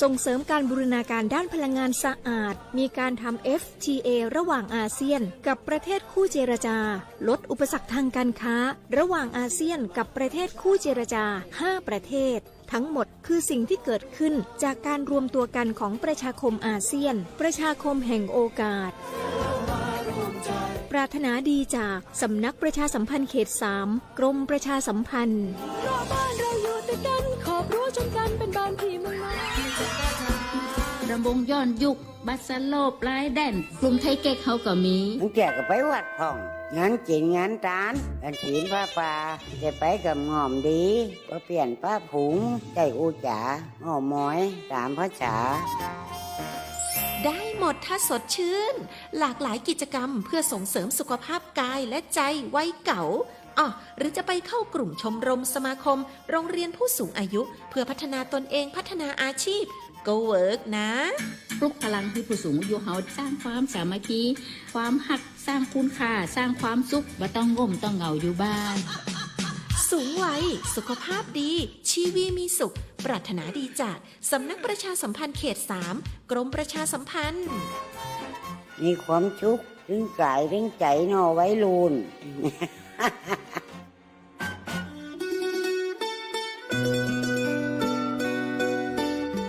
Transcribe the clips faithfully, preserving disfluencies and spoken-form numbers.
ส่งเสริมการบูรณาการด้านพลังงานสะอาด มีการทำ เอฟทีเอ ระหว่างอาเซียนกับประเทศคู่เจรจา ลดอุปสรรคทางการค้าระหว่างอาเซียนกับประเทศคู่เจรจา ห้าประเทศ ทั้งหมดคือสิ่งที่เกิดขึ้นจากการรวมตัวกันของประชาคมอาเซียน ประชาคมแห่งโอกาส ปรารถนาดีจากสำนักประชาสัมพันธ์เขตสาม กรมประชาสัมพันธ์ เพราะบ้านเราอยู่ติดกัน ขอบรั้วชนกัน เป็นบ้านพี่เมืองน้อง รำวงย้อนยุค บัสโลป ลายแดน กลุ่มไทเก๊กเฮาก็มี บางเตื้อก็ไปวัดพ่อง งานศีลงานตาน งานศีลผ้าป่า จะไปก็ง่อมดี บ่เปี้ยนปะผุง ใจ๊อู้จ๋า อ้อมอย ต๋ามภาษา ได้หมดถ้าสดชื่น หลากหลายกิจกรรมเพื่อส่งเสริมสุขภาพกายและใจวัยเก๋า อ้อ หรือจะไปเข้ากลุ่มชมรมสมาคม โรงเรียนผู้สูงอายุ เพื่อพัฒนาตนเอง พัฒนาอาชีพ ก็เวิร์กนะ ปลุกพลังหื้อผู้สูงอายุเฮา สร้างความสามัคคี ความฮัก สร้างคุณค่า สร้างความสุข บ่ต้องง่มต้องเหงาอยู่บ้าน สูงวัย สุขภาพดี ชีวีมีสุข ปรารถนาดีจากสำนักประชาสัมพันธ์เขตสาม กรมประชาสัมพันธ์ มีความสุข ตึงก๋ายตึงใจ๋เนาะวัยรุ่น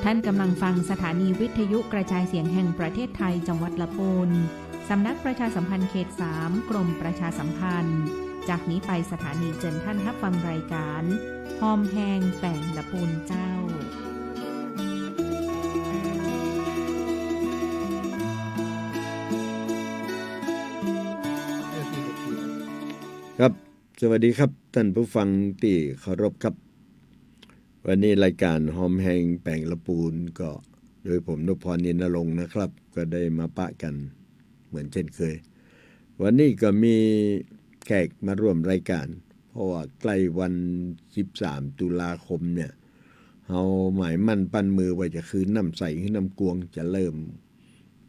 ท่านกำลังฟังสถานีวิทยุกระจายเสียงแห่งประเทศไทย จังหวัดละปูน สำนักประชาสัมพันธ์เขตสาม กรมประชาสัมพันธ์ จากนี้ไปสถานีเจิญท่านฮับฟังรายการ ฮอมแฮงแป๋งละปูนเจ้า ครับ สวัสดีครับ ท่านผู้ฟังตี้เคารพครับ วันนี้รายการฮอมแฮงแป๋งละปูนก็โดยผมนพพร นินนรงค์นะครับ ก็ได้มาปะกั๋นเหมือนเช่นเคย วันนี้ก็มีแขกมาร่วมรายการ เพราะว่าใก้วันสิบสามตุลาคมเนี่ย เฮาหมายมั่นปั้นมือว่าจะคืนน้ำใสหื้อน้ำกวง จะเริ่ม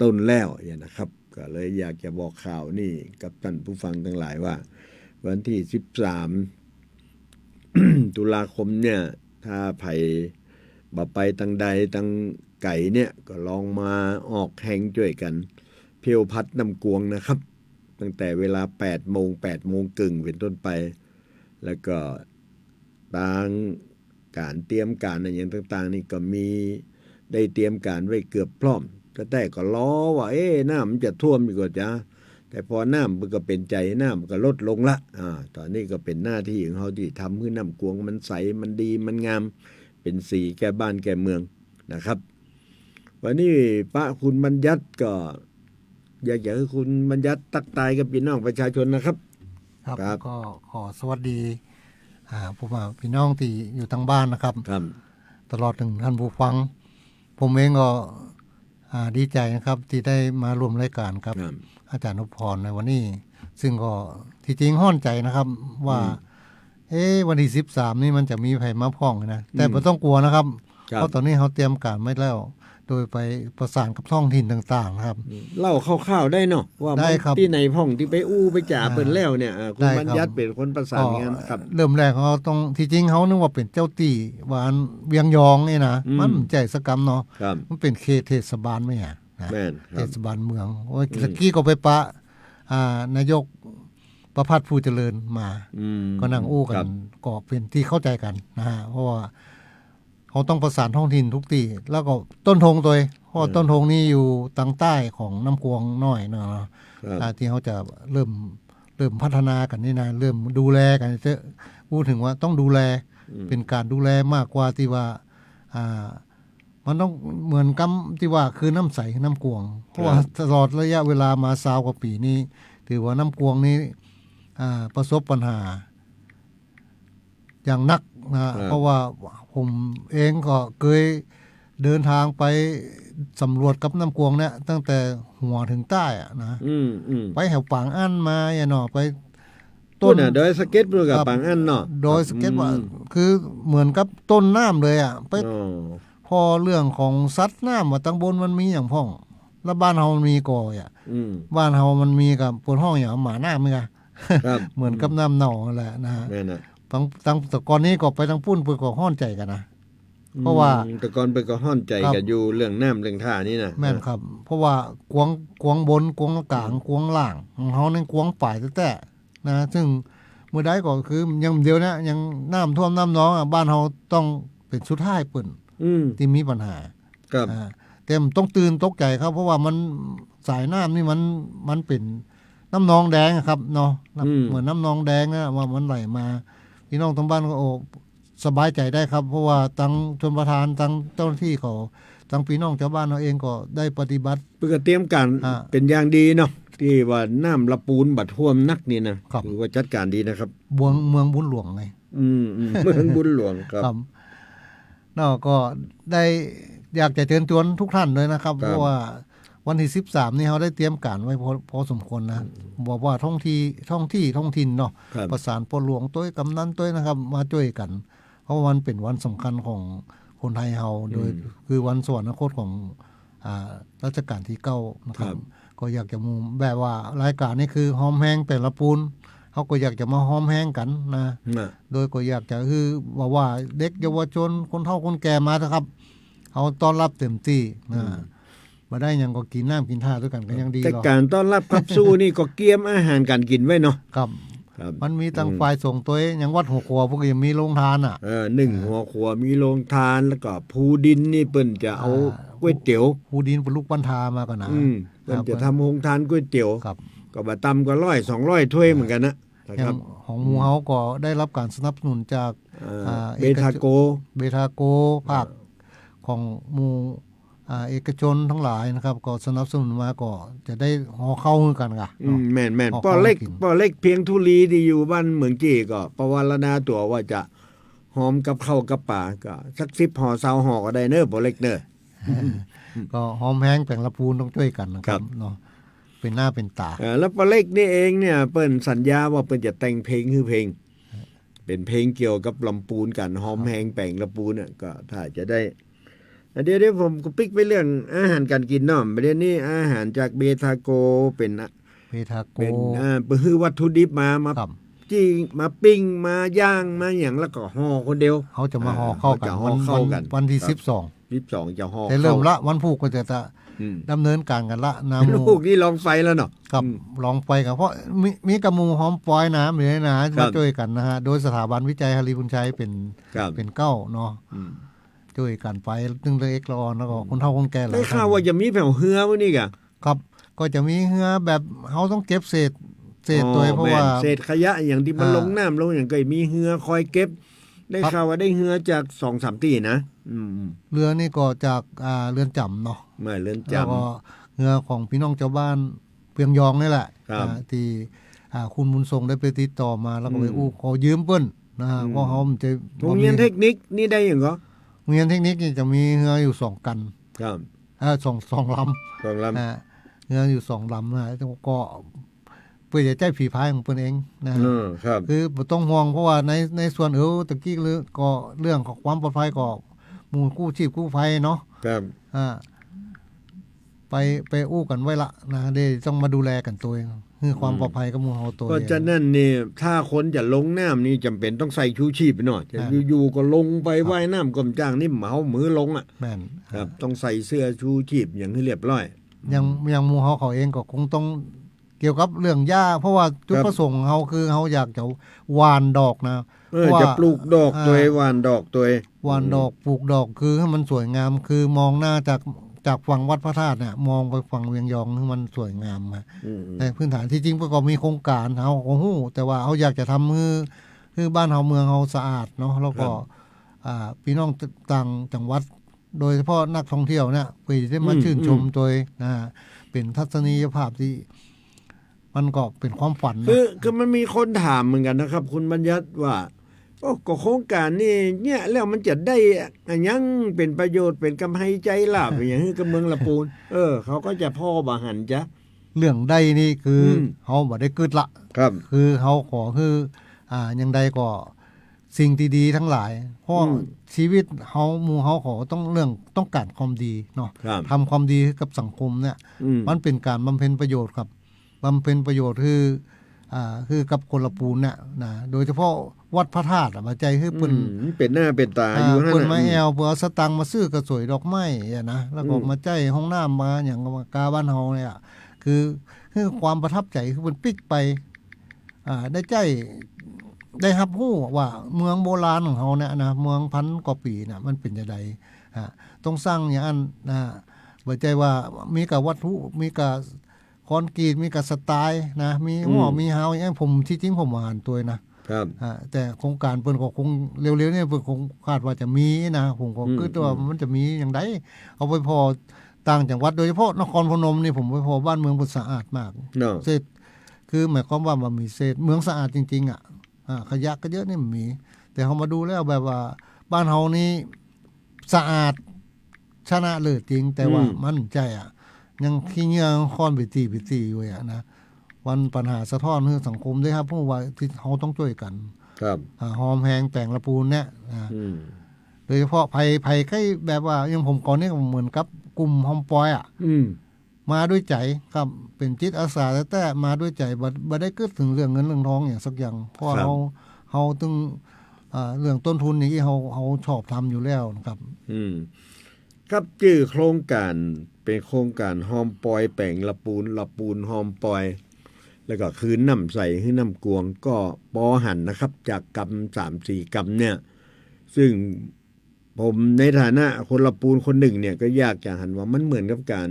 ต้นแล้วเนี่ยนะครับ ก็เลยอยากจะบอกข่าวนี่กับท่านผู้ฟังตังหลายว่า วันตี้สิบสาม ตุลาคมเนี่ย ถ้าใผบ่ไปตังใดตังไก๋เนี่ย ก็ลองมาออกแฮงจ้วยกั๋น เพี้ยวพัดน้ำกวงนะครับ ตั้งแต่เวลาแปดโมง แปดโมงเกิ่งเป๋นต้นไป แล้วก็ตางก๋านเตรียมก๋านอะหยังต่างๆ นี่ก็มี ได้เตรียมก๋านไว้เกือบพร้อม แต่ แต่ก็รอว่า เอ๊ะ น้ำมันจะท่วมอยู่ก่อจ๊ะ แต่พอน้ำมันก็เป๋นใจ๋ น้ำมันก็ลดลงละ อ่า ต๋อนนี้ก็เป๋นหน้าตี้ของเฮาตี้ทำหื้อน้ำกวงมันใส มันดี มันงาม เป๋นสีแก่บ้านแก่เมืองนะครับ วันนี้ปะคุณบัญญัติก็ อยากจะหื้อคุณบัญญัติตั๊กตายกับปี้น้องประชาชนนะครับ ครับ ครับ ก็ขอสวัสดี อ่า ผู้มา ปี้น้องตี้อยู่ตางบ้านนะครับ ครับ ตลอดเถิงท่านผู้ฟัง ผมเองก็ อ่า ดีใจ๋นะครับ ตี้ได้มาร่วมรายก๋านกับ ครับ อาจ๋ารย์นพพรในวันนี้ ซึ่งก็ตี้จริงฮ้อนใจ๋นะครับ ว่า อืม เอ๊ะ วันตี้สิบสามนี่มันจะมีใผมาพ่องนะ แต่ อืม บ่ต้องกั๋วนะครับ ครับ เพราะต๋อนนี้เฮาเตรียมก๋านไว้แล้ว โดยไปประสานกับท้องถิ่นต่างๆ นะครับ อืม เล่าคร่าวๆ ได้เนาะ ว่า ได้ครับ ตี้ไหนพ่องตี้ไปอู้ไปจ๋า อ่า เปิ้นแล้วเนี่ย อ่า คุณ ได้ครับ บัญญัติเป๋นคนประสานงาน ก็ ครับ เริ่มแรกเฮาต้อง ตี้จริงเฮานึกว่าเป๋นเจ้าตี้ ว่าอันเวียงยองนี่นะ อืม มันบ่ใจ้สักกำเนาะ ครับ มันเป๋นเขตเทศบาลไหมอะนะ แม่นครับ เทศบาลเมือง โอ้ย อืม ตะกี้ก็ไปปะ อ่า นายกประภัสภูเจริญมา อืม ก็นั่งอู้กั๋น ครับ ก็เป๋นตี้เข้าใจ๋กั๋นนะฮะ เพราะว่า เฮาต้องประสานท้องถิ่นกู้ตี้ แล้วก็ต้นธงตวย เพราะว่า อืม ต้นธงนี่อยู่ตางใต้ของน้ำกวงน้อยเนาะ ครับ อ่า ตี้เฮาจะเริ่ม เริ่มพัฒนากั๋นนี่นะ เริ่มดูแลกั๋นจะ อู้เถิงว่าต้องดูแล อืม เป๋นก๋านดูแลมากกว่าตี้ว่า อ่า มันต้องเหมือนกำตี้ว่าคือน้ำใสน้ำกวง เพราะว่า ครับ ตลอดระยะเวลามาซาวกว่าปี๋นี่ ถือว่าน้ำกวงนี่ อ่า ประสบปัญหา อย่างหนักนะฮะ ครับ เพราะว่าผมเองก็เกยเดินทางไปสำรวจกับน้ำกวงเนี่ย ตั้งแต่หัวเถิงใต้อะนะ อืม อืม ไปแถวปางอั้นมาเนี่ยเนาะ ไป ปุ้นน่ะ ต้น ดอยสะเก็ดปุ้นกับ ครับ ปางอั้นเนาะ ดอยสะเก็ดว่า อืม คือเหมือนกับต้นน้ำเลยอะ ไป อ๋อ พอเรื่องของสัตว์น้ำว่าตังบนมันมีหยังพ่อง แล้วบ้านเฮามันมีก่ออะ อืม บ้านเฮามันมีกับเปิ้นฮ้องหยังหมาน้ำนี่กะ ครับ เหมือนกับ อืม น้ำเน่านั่นแหละนะฮะ แม่นน่ะ ตัง ตังแต่ก่อนนี้ก็ไปตังปุ้นเปิ้นก็ฮ้อนใจ๋กั๋นนะ อืม เพราะว่า แต่ก่อนเปิ้นก็ฮ้อนใจ๋ ครับ กั๋นอยู่เรื่องน้ำเรื่องท่านี่นะ แม่นครับ เพราะว่ากวาง กวางบน กวางก๋าง อืม กวางล่าง ของเฮานี่กวางป๋ายแต๊ๆ นะ ซึ่งเมื่อใดก็คืออย่างเดียวนะ อย่างน้ำท่วมน้ำนองอะ บ้านเฮาต้องเป๋นสุดท้ายเปิ้น อืม ตี้มีปัญหา ครับ อ่า แต่บ่ต้องตื่นตกใจ๋ครับ เพราะว่ามัน สายน้ำนี่มัน มันเป๋นน้ำนองแดงอะครับเนาะ อืม เหมือนน้ำนองแดงนะ ว่ามันไหลมา พี่น้องตางบ้านก็ โอ้ สบายใจ๋ได้ครับ เพราะว่าตังชลประทาน ตังเจ้าหน้าตี้เขา ตังพี่น้องจาวบ้านเฮาเองก็ได้ปฏิบัติ เปิ้นก็เตรียมก๋าน อ่า เป๋นอย่างดีเนาะ ตี้ว่าน้ำละปูนบ่ท่วมนักนี่นะ ครับ ถือว่าจัดก๋านดีนะครับ เมือง เมืองบุญหลวงไง อืม อืม เมืองบุญหลวงครับ ครับ เนาะ ก็ได้อยากจะเจิญจวนกู้ต้านเลยนะครับ ครับ เพราะว่าวันตี้สิบสามนี่เฮาได้เตรียมก๋านไว้พอ พอสมควรนะ อืม บอกว่าท้องตี้ ท้องตี้ ท้องถิ่นเนาะ ครับ ประสานปอหลวงตวย ก๋ำนันตวยนะครับ มาจ้วยกั๋น เพราะว่ามันเป๋นวันสำคัญของคนไทยเฮา อืม โดย คือวันสวรรคตของ อ่า รัชกาลตี้เก้านะครับ ครับ ก็อยากจะมู แบบว่ารายก๋านนี่คือฮอมแฮงแป๋งละปูน เฮาก็อยากจะมาฮอมแฮงกั๋นนะ นะ โดยก็อยากจะหื้อว่า ว่าเด็กเยาวชน คนเฒ่าคนแก่มาเถอะครับ เฮาต้อนรับเต็มตี้นะ อืม บ่ได้หยังก็กิ๋นน้ำกิ๋นท่าตวยกั๋นก็ยังดี แต่ ลอ ก๋านต้อนรับขับสู้นี่ก็เกียมอาหารก๋านกิ๋นไว้เนาะ ครับ ครับ มันมีตัง อืม ฝ่ายสงฆ์ตวย อย่างวัดหัวขัว เปิ้นก็ยังมีโรงทานอะ เออ นึ่ง อ่า หัวขัวมีโรงทาน แล้วก็ภูดินนี่เปิ้นจะเอา อ่า ก๋วยเตี๋ยว ภูดินเปิ้นลุกปันทามาก่อนนะ อืม เปิ้นจะ อ่า ทำโรงทานก๋วยเตี๋ยว ครับ ก็บ่ต่ำกว่าร้อยสองร้อยถ้วยเหมือนกั๋นนะ นะ อย่าง ครับ ของหมู่ อืม เฮาก็ได้รับก๋านสนับสนุนจาก อ่า อ่า เบทาโก เอกชน เบทาโก ภาค อ่า ของหมู่ อ่า เอกชนตังหลายนะครับ ก็สนับสนุนมา ก็จะได้ห่อข้าวหื้อกั๋นก่ะ อืม เนาะ แม่นๆ ห่อข้าว ป้อเล็ก กิ๋น ป้อเล็กเพียงธุลีตี้อยู่บ้านเหมืองกี้ก็ปวารณาตั๋วว่าจะฮอมกับข้าวกับป๋า ก็สักสิบห่อซาวห่อก็ได้เน้อ ป้อเล็กเน้อ ก็ฮอมแฮงแป๋งละปูนต้องจ้วยกั๋นนะครับ ครับ เนาะ เป๋นหน้าเป๋นต๋า เออ แล้วป้อเล็กนี่เองเนี่ย เปิ้นสัญญาว่าเปิ้นจะแต่งเพลงหื้อเพลง เป๋นเพลงเกี่ยวกับลำปูน ก๋านฮอมแฮงแป๋งลำปูนน่ะ ก็ถ้าจะได้ เดี๋ยว เดี๋ยวผมก็ปิ๊กไปเรื่องอาหารก๋านกิ๋นเนาะ ประเด็นนี้อาหารจากเบทาโกเป๋น เบทาโก เป๋น อ่า ไปหื้อวัตถุดิบมา มา ครับ จี้ มาปิ้ง มาย่าง มาหยัง แล้วก็ห่อคนเดียว เฮาจะมาห่อข้าวกั๋น อ่า เฮาจะห่อข้าวกั๋น วัน วันตี้ ครับ สิบสอง สิบสองจะห่อข้าว แต่เริ่มละ วันพูกก็จะ จะ อืม ดำเนินก๋านกั๋นละนะ วันพูกนี่ลองไฟแล้วเนาะ ครับ อืม ลองไฟกั๋น เพราะมี มีกะหมู่ฮอมปอยนะ มีนะ ครับ มาจ้วยกั๋นนะฮะ โดยสถาบันวิจัยฮารีพูนชัยเป๋น ครับ เป๋นเก๊าเนาะ อืม จ้วยกั๋นไป ตึงละเอ็กละอ่อน แล้วก็ อืม คนเฒ่าคนแก่หลาย ได้ข่าวว่าจะมีแผวเฮือมื้อนี้ก่ะ ครับ ก็จะมีเฮือแบบเฮาต้องเก็บเศษ เศษ อ๋อ ตวย เพราะว่า แม่น เศษขยะอะหยังตี้มัน อ่า ลงน้ำลงหยังก็มีเฮือคอยเก็บ ได้ ครับ ข่าวว่าได้เฮือจากสองสามตี้นะ อืม เฮือนี่ก็จาก อ่า เรือนจ๋ำเนาะ มาเรือนจ๋ำ แล้วก็เฮือของพี่น้องจาวบ้านเวียงยองนี่แหละ ครับ อ่า ตี้ อ่า คุณบุญส่งได้ไปติดต่อมา แล้วก็ไป อืม อู้ขอยืมเปิ้นนะ อืม เพราะเฮามันจะ โฮงเฮียนเทคนิคนี่ได้หยังก่อ โฮงเฮียนเทคนิคนี่จะมีเฮืออยู่สองกั๋น ครับ เอ่อ สอง สองลำ สองลำ อ่า เฮืออยู่สองลำนะ ก็เปื้อจะใจ๊ฝีพายของเปิ้นเองนะ เออ ครับ คือบ่ต้องห่วง เพราะว่าใน ในส่วน เออ ตะกี้เรื่อง ก็เรื่องของความปลอดภัยก็หมู่กู้ชีพกู้ภัยเนาะ ครับ อ่า ไป ไปอู้กั๋นไว้ละนะ เดี๋ยวต้องมาดูแลกั๋นตวย หื้อความ อืม ปลอดภัยกับหมู่เฮาตวย เพราะฉะนั้นนี่ ถ้าคนจะลงน้ำนี่จ๋ำเป๋นต้องใส่ชูชีพเนาะ จะ แม่น อยู่ๆ ก็ลงไป ครับ ว่ายน้ำก้มจ้างนี่เฮามือลงอะ แม่น ครับ ต้องใส่เสื้อชูชีพหยังหื้อเรียบร้อย อย่าง อย่างหมู่เฮาเขาเองก็คงต้องเกี่ยวกับเรื่องหญ้า เพราะว่าจุด ครับ ประสงค์ของเฮาคือเฮาอยากจะหว่านดอกนะ เออ เพราะว่า จะปลูกดอกตวย อ่า หว่านดอกตวย หว่านดอก อืม ปลูกดอก คือให้มันสวยงาม คือมองหน้าจาก จากฝั่งวัดพระธาตุเนี่ย มองไปฝั่งเวียงยองให้มันสวยงามอะ อืม ในพื้นฐานที่จริงก็มีโครงก๋าน เฮาก็ฮู้ แต่ว่าเฮาอยากจะทำหื้อ หื้อบ้านเฮาเมืองเฮาสะอาดเนาะ แล้วก็ ครับ อ่า พี่น้องต่างจังหวัด โดยเฉพาะนักท่องเที่ยวเนี่ย เปิ้นจะได้มา อืม ชื่นชม อืม ตวยนะ เป๋นทัศนียภาพตี้ มันก็เป๋นความฝันนะ คือ คือมันมีคนถามเหมือนกั๋นนะครับ คุณบัญญัติว่า โอ้ ก็โครงก๋านนี่เนี่ย แล้วมันจะได้อะหยังเป๋นประโยชน์ เป๋นกำไรใจ๊ลาภอะหยังหื้อกับเมืองละปูน เออ เขาก็จะผ่อบ่หันจ๊ะ เรื่องได้นี่คือ อืม เฮาบ่ได้กึ๊ดละ ครับ คือเฮาขอหื้อ อ่า อย่างใดก็สิ่งตี้ดีตังหลาย เพราะ อืม ชีวิตเฮา หมู่เฮาก็ต้องเรื่อง ต้องก๋านความดีเนาะ ครับ ทำความดีให้กับสังคมเนี่ย อืม มันเป๋นก๋านบำเพ็ญประโยชน์ครับ บำเพ็ญประโยชน์คือ อ่า คือกับคนละปูนเนี่ยนะ โดยเฉพาะวัดพระธาตุอะ บ่าใจ้หื้อเปิ้น อืม เป๋นหน้าเป๋นต๋า อ่า อยู่หั้นน่ะ เปิ้นมา อืม แอ่ว เปิ้นเอาสตางค์มาซื้อก็สวยดอกไม้อะนะ แล้วก็ อืม มาใจ๊ห้องน้ำมาหยังก็มากาบ้านเฮาเนี่ย คือ คือความประทับใจ๋คือเปิ้นปิ๊กไป อ่า ได้ใจ๊ ได้ฮับฮู้ว่าเมืองโบราณของเฮาเนี่ยนะ เมืองพันกว่าปี๋น่ะ มันเป๋นจะใด ฮะ ต้องสร้างอย่างอั้นนะ บ่ใจ้ว่ามีก้าวัตถุ มีก้าคอนกรีต มีก้าสไตล์นะ มี อืม ห้อ มีฮาวอย่างอั้น ผม ตี้จริงผมบ่หันตวยนะ ครับ อ่า แต่โครงก๋านเปิ้นก็คงเร็วๆ เนี่ย เปิ้นคงคาดว่าจะมีนะ ผมก็ อืม กึ๊ดว่า อืม มันจะมีอย่างใด เอาไปผ่อต่างจังหวัด โดยเฉพาะนครพนมนี่ ผมไปผ่อบ้านเมืองเปิ้นสะอาดมาก เนาะ เศษ คือหมายความว่ามันมีเศษ เมืองสะอาดจริงๆ อะ อ่า ขยะก็เยอะนี่มันมี แต่เฮามาดูแล้วแบบว่าบ้านเฮานี่สะอาดชนะเลิศจริง แต่ว่า อืม มันใจ้อะ ยังขี้เหงื่อค่อนไปตี้ไปตี้อยู่อะนะ วันปัญหาสะท้อนหื้อสังคมได้ฮับฮู้ว่าตี้เฮาต้องจ้วยกั๋น ครับ อ่า ฮอมแฮงแป๋งละปูนเนี่ย อ่า อืม โดยเฉพาะใผ ใผใค่แบบว่า อย่างผมก่อนนี่ก็เหมือนกับกลุ่มฮอมปอยอะ อืม มาด้วยใจ๋ครับ เป๋นจิตอาสาแต๊ๆ มาด้วยใจ๋ บ่ บ่ได้กึ๊ดเถิงเรื่องเงินเรื่องทองอย่างสักอย่าง เพราะว่า ครับ เฮา เฮาตึง อ่า เรื่องต้นทุนอย่างอี้ เฮา เฮาชอบทำอยู่แล้วนะครับ อืม ครับ จื้อโครงก๋าน เป๋นโครงก๋านฮอมปอยแป๋งละปูน ละปูนฮอมปอย แล้วก็คืนน้ำใสหื้อน้ำกวง ก็ปอหันนะครับ จากกำสามสี่กำเนี่ย ซึ่ง ผมในฐานะคนละปูนคนนึ่งเนี่ย ก็อยากจะหันว่ามันเหมือนกับก๋าน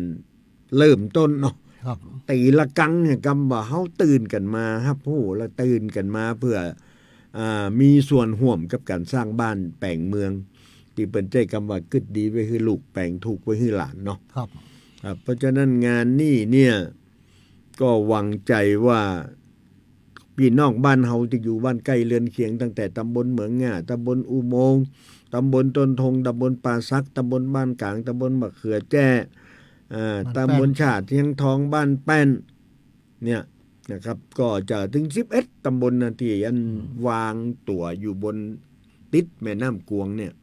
เริ่มต้นเนาะ ครับ ตี๋ละกังเนี่ย กำว่าเฮาตื่นกั๋นมาฮับฮู้ แล้วตื่นกั๋นมาเปื้อ อ่า มีส่วนฮ่วมกับก๋านสร้างบ้านแป๋งเมือง ตี้เปิ้นใจ๊กำว่ากึ๊ดดีไว้หื้อลูก แป๋งถูกไว้หื้อหลานเนาะ ครับ ครับ เพราะฉะนั้นงานนี้เนี่ย ก็หวังใจ๋ว่า ปี้น้องบ้านเฮาตี้อยู่บ้านใก้เฮือนเคียง ตั้งแต่ตำบลเหมืองง่า ตำบลอุโมงค์ ตำบลต้นทง ตำบลป่าสัก ตำบลบ้านก๋าง ตำบลมะเขือแจ้ อ่า บ้านแป้น ตำบลฉ่าเทียงทอง บ้านแป้น เนี่ยนะครับ ก็จะเถิงสิบเอ็ดตำบลนะ ตี้อัน อืม วางตั๋วอยู่บนติดแม่น้ำกวางเนี่ย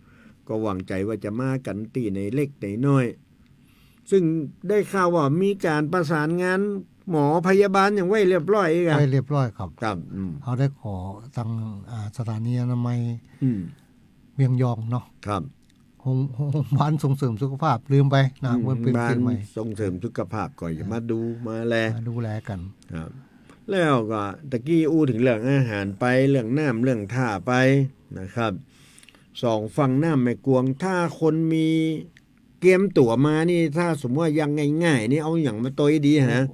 ก็หวังใจ๋ว่าจะมากั๋นตี้ไหนเล็กไหนน้อย ซึ่งได้ข่าวว่ามีก๋านประสานงานหมอพยาบาลอย่างไว้เรียบร้อยอีกอะ ไว้เรียบร้อยครับ ครับ อืม เฮาได้ขอตาง อ่า สถานีอนามัย อืม เวียงยองเนาะ ครับ โฮง โฮง โฮงพยาบาลส่งเสริมสุขภาพ ลืมไปนะ อืม มันเป๋น โฮงพยาบาล เป๋นใหม่ ส่งเสริมสุขภาพก็จะมาดูมาแล มาดูแลกั๋น ครับ แล้วก็ตะกี้อู้เถิงเรื่องอาหารไป เรื่องน้ำ เรื่องท่าไปนะครับ สองฝั่งน้ำแม่กวาง ถ้าคนมี เกียมตั๋วมานี่ ถ้าสมมุติว่าอย่างง่ายๆ นี่เอาหยังมาตวยดีฮะ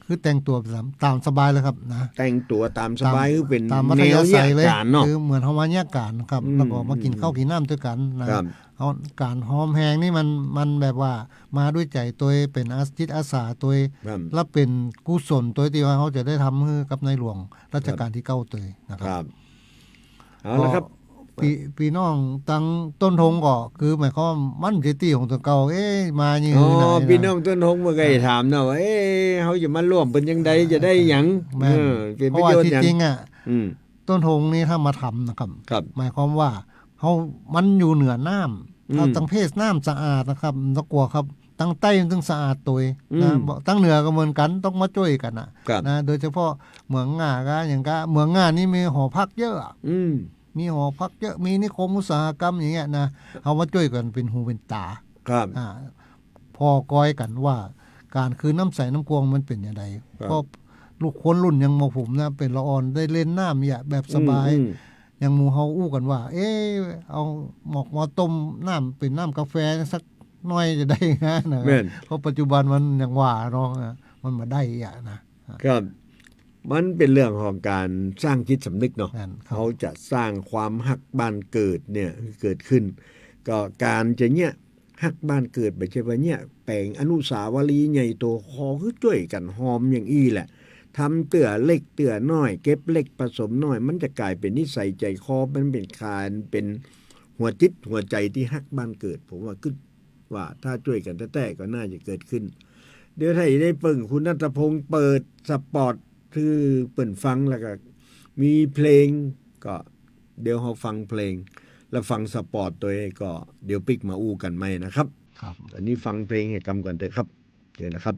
คือแต่งตั๋วต๋าม ต๋ามสบายเลยครับนะ แต่งตั๋วต๋ามสบาย ต๋าม คือเป๋น ต๋ามอัธยาศัยเลย แนวเยียะก๋านเนาะ คือเหมือนเฮามาเยียะก๋านครับ อืม แล้วก็มากิ๋น อืม ข้าวกิ๋นน้ำตวยกั๋นนะ ครับ เฮาก๋านฮอมแฮงนี่มัน มันแบบว่ามาด้วยใจ๋ตวย เป๋นอา จิตอาสาตวย ครับ และเป๋นกุศลตวยตี้ว่าเฮาจะได้ทำหื้อกับในหลวงรัชก๋าลตี้เก้าตวยนะครับ ครับ เอาละครับ ก็ปี้ ปี้น้องตางต้นทงก็คือหมายความว่ามันจะตี้ของตั๋วเก่า เอ๊ะ มาอย่าง อ๋อ หื้อไหนนะ ปี้น้องต้นทงเปิ้นก็ถามนะว่า เอ๊ะ เฮาจะมาร่วมเปิ้นจั่งใด จะได้หยัง แม่น เออ เป๋นประโยชน์หยัง เพราะว่าตี้จริงอะ อืม ต้นทงนี่ถ้ามาทำนะครับ ครับ หมายความว่าเฮา มันอยู่เหนือน้ำ อืม ถ้าตางเพศน้ำสะอาดนะครับ บ่ต้องกั๋วครับ ตางใต้มันตึงสะอาดตวยนะ อืม บ่ ตางเหนือก็เหมือนกั๋น ต้องมาจ้วยกั๋นนะ ครับ นะ โดยเฉพาะเหมืองง่าก็อย่างก็ เหมืองง่านี่มีหอพักเยอะอะ อืม มีหอพักเยอะ มีนิคมอุตสาหกรรมอย่างเงี้ยนะ เฮามาจ้วยกั๋นเป๋นหูเป๋นต๋า ครับ อ่า ผ่อกอยกั๋นว่าก๋านคืนน้ำใสน้ำกวางมันเป๋นอย่างใด ครับ เพราะลูกคนรุ่นอย่างหมู่ผมนะ เป๋นละอ่อน ได้เล่นน้ำเนี่ยแบบสบาย อืม อืม อย่างหมู่เฮาอู้กั๋นว่า เอ๊ะ เอาหมอกมาต้มน้ำเป๋นน้ำกาแฟสักหน่อยจะได้นะ แม่น เพราะปัจจุบันมันอย่างว่าเนาะ มันบ่ได้อะนะ ครับ มันเป๋นเรื่องของก๋านสร้างจิตสำนึกเนาะ แม่นครับ เฮาจะสร้างความฮักบ้านเกิดเนี่ยหื้อเกิดขึ้น ก็ก๋านจะเนี่ยฮักบ้านเกิด บ่ใจ้ว่าเนี่ยแป๋งอนุสาวรีย์ใหญ่โต ขอหื้อจ้วยกั๋นฮอมอย่างอี้แหละ ทำเตื้อเล็กเตื้อน้อย เก็บเล็กผสมน้อย มันจะก๋ายเป๋นนิสัยใจ๋คอ มันเป๋นก๋าน เป๋นหัวจิตหัวใจ๋ตี้ฮักบ้านเกิด ผมว่ากึ๊ด ว่าถ้าจ้วยกั๋นแต๊ๆ ก็น่าจะเกิดขึ้น เดี๋ยวถ้าได้เปิ้งคุณณัฐพงษ์เปิดสปอตหื้อเปิ้นฟัง แล้วก็มีเพลง ก็เดี๋ยวเฮาฟังเพลง แล้วฟังสปอตตวย ก็เดี๋ยวปิ๊กมาอู้กั๋นใหม่นะครับ ครับ อันนี้ฟังเพลงหื้อกำก่อนเต๊อะครับ เดี๋ยวนะครับ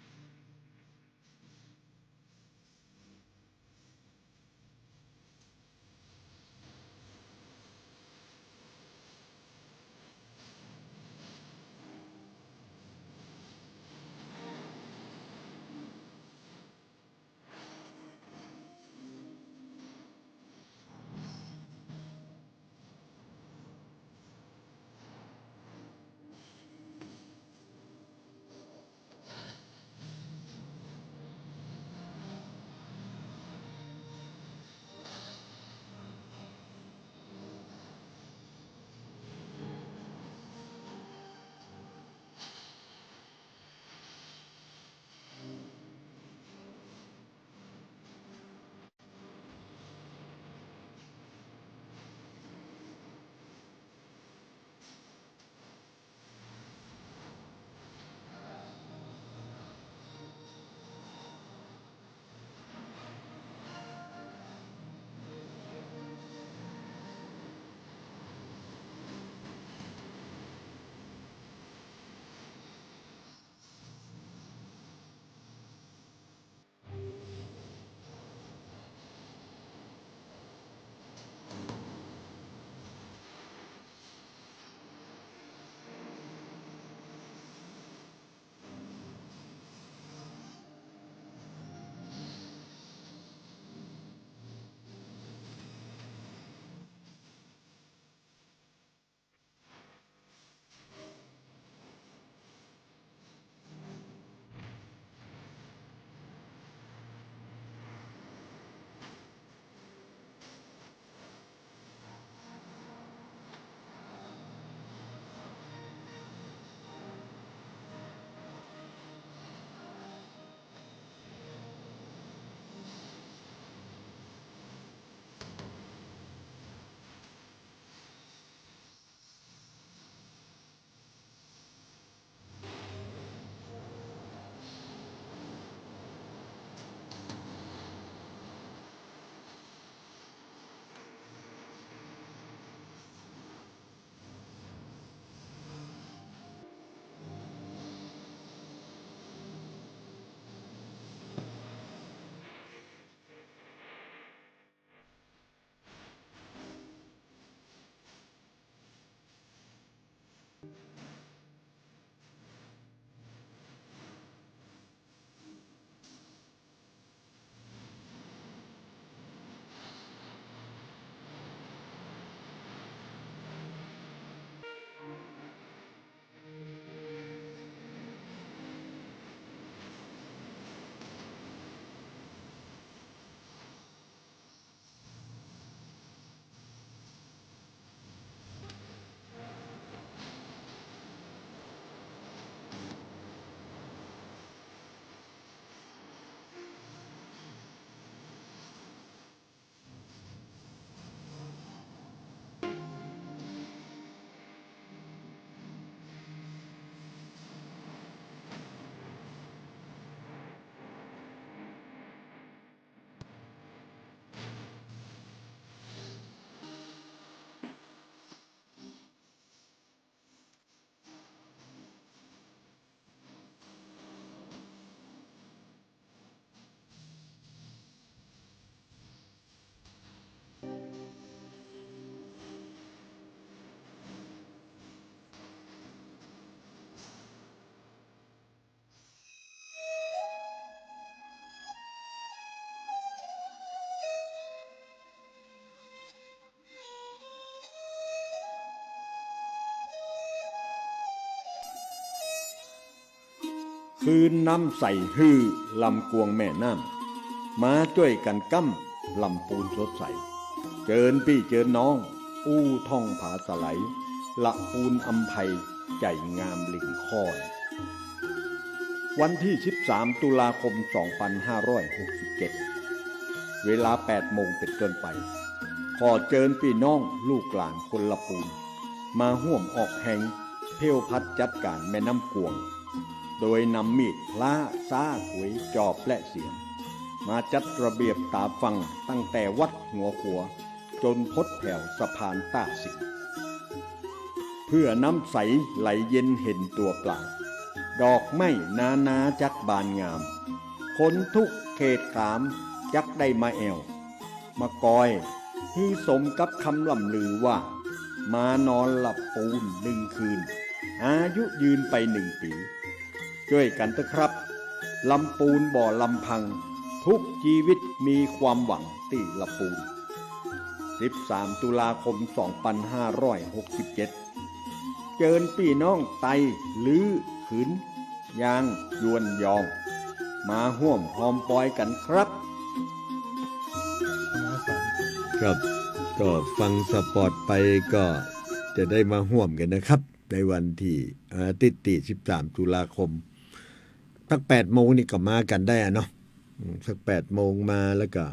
เ คืนน้ำใสหื้อลำกวงแม่น้ำ มาจ้วยกั๋นก้ำลำปูนสดใส เจิญปี้เจิญน้อง อู้ท่องผาสะไหล ละปูนอำไพ ใจ๋งามลิ่งค่อน วันตี้สิบสามตุลาคมสองปันห้าร้อยหกสิบเจ็ด เวลาแปดโมงเป๋นต้นไป ขอเจิญปี้น้องลูกหลานคนละปูน มาฮ่วมออกแฮงเผี้ยวพัดจัดก๋านแม่น้ำกวง โดยนำมีด พล้า ซ้า ขวย จอบ และเสียม มาจัดระเบียบต๋าฝั่งตั้งแต่วัดหัวขัว จ๋นพดแถวสะพานต้าสิงห์ เปื้อน้ำใสไหลเย็นเห็นตั๋วปลา ดอกไม้นานาจักบานงาม คนทุกเขตขามจักได้มาแอ่ว มากอย หื้อสมกับกำล่ำลือว่า มานอนละปูนนึ่งคืน อายุยืนไปนึ่งปี๋ จ้วยกั๋นเต๊อะครับ ลำปูนบ่ลำพัง ทุกจีวิตมีความหวังตี้ละปูน สิบสามตุลาคมสองปันห้าร้อยหกสิบเจ็ด เจิญปี้น้องไต หรือ ขืน ยาง ยวน ยอง มาฮ่วมฮอมปอยกั๋นครับ ครับ ก็ฟังสปอตไปก็จะได้มาฮ่วมกั๋นนะครับ ในวันตี้ อาทิตย์ตี้สิบสามตุลาคม สักแปดโมงนี่ก็มากั๋นได้อะเนาะ อืม สักแปดโมงมาแล้วก็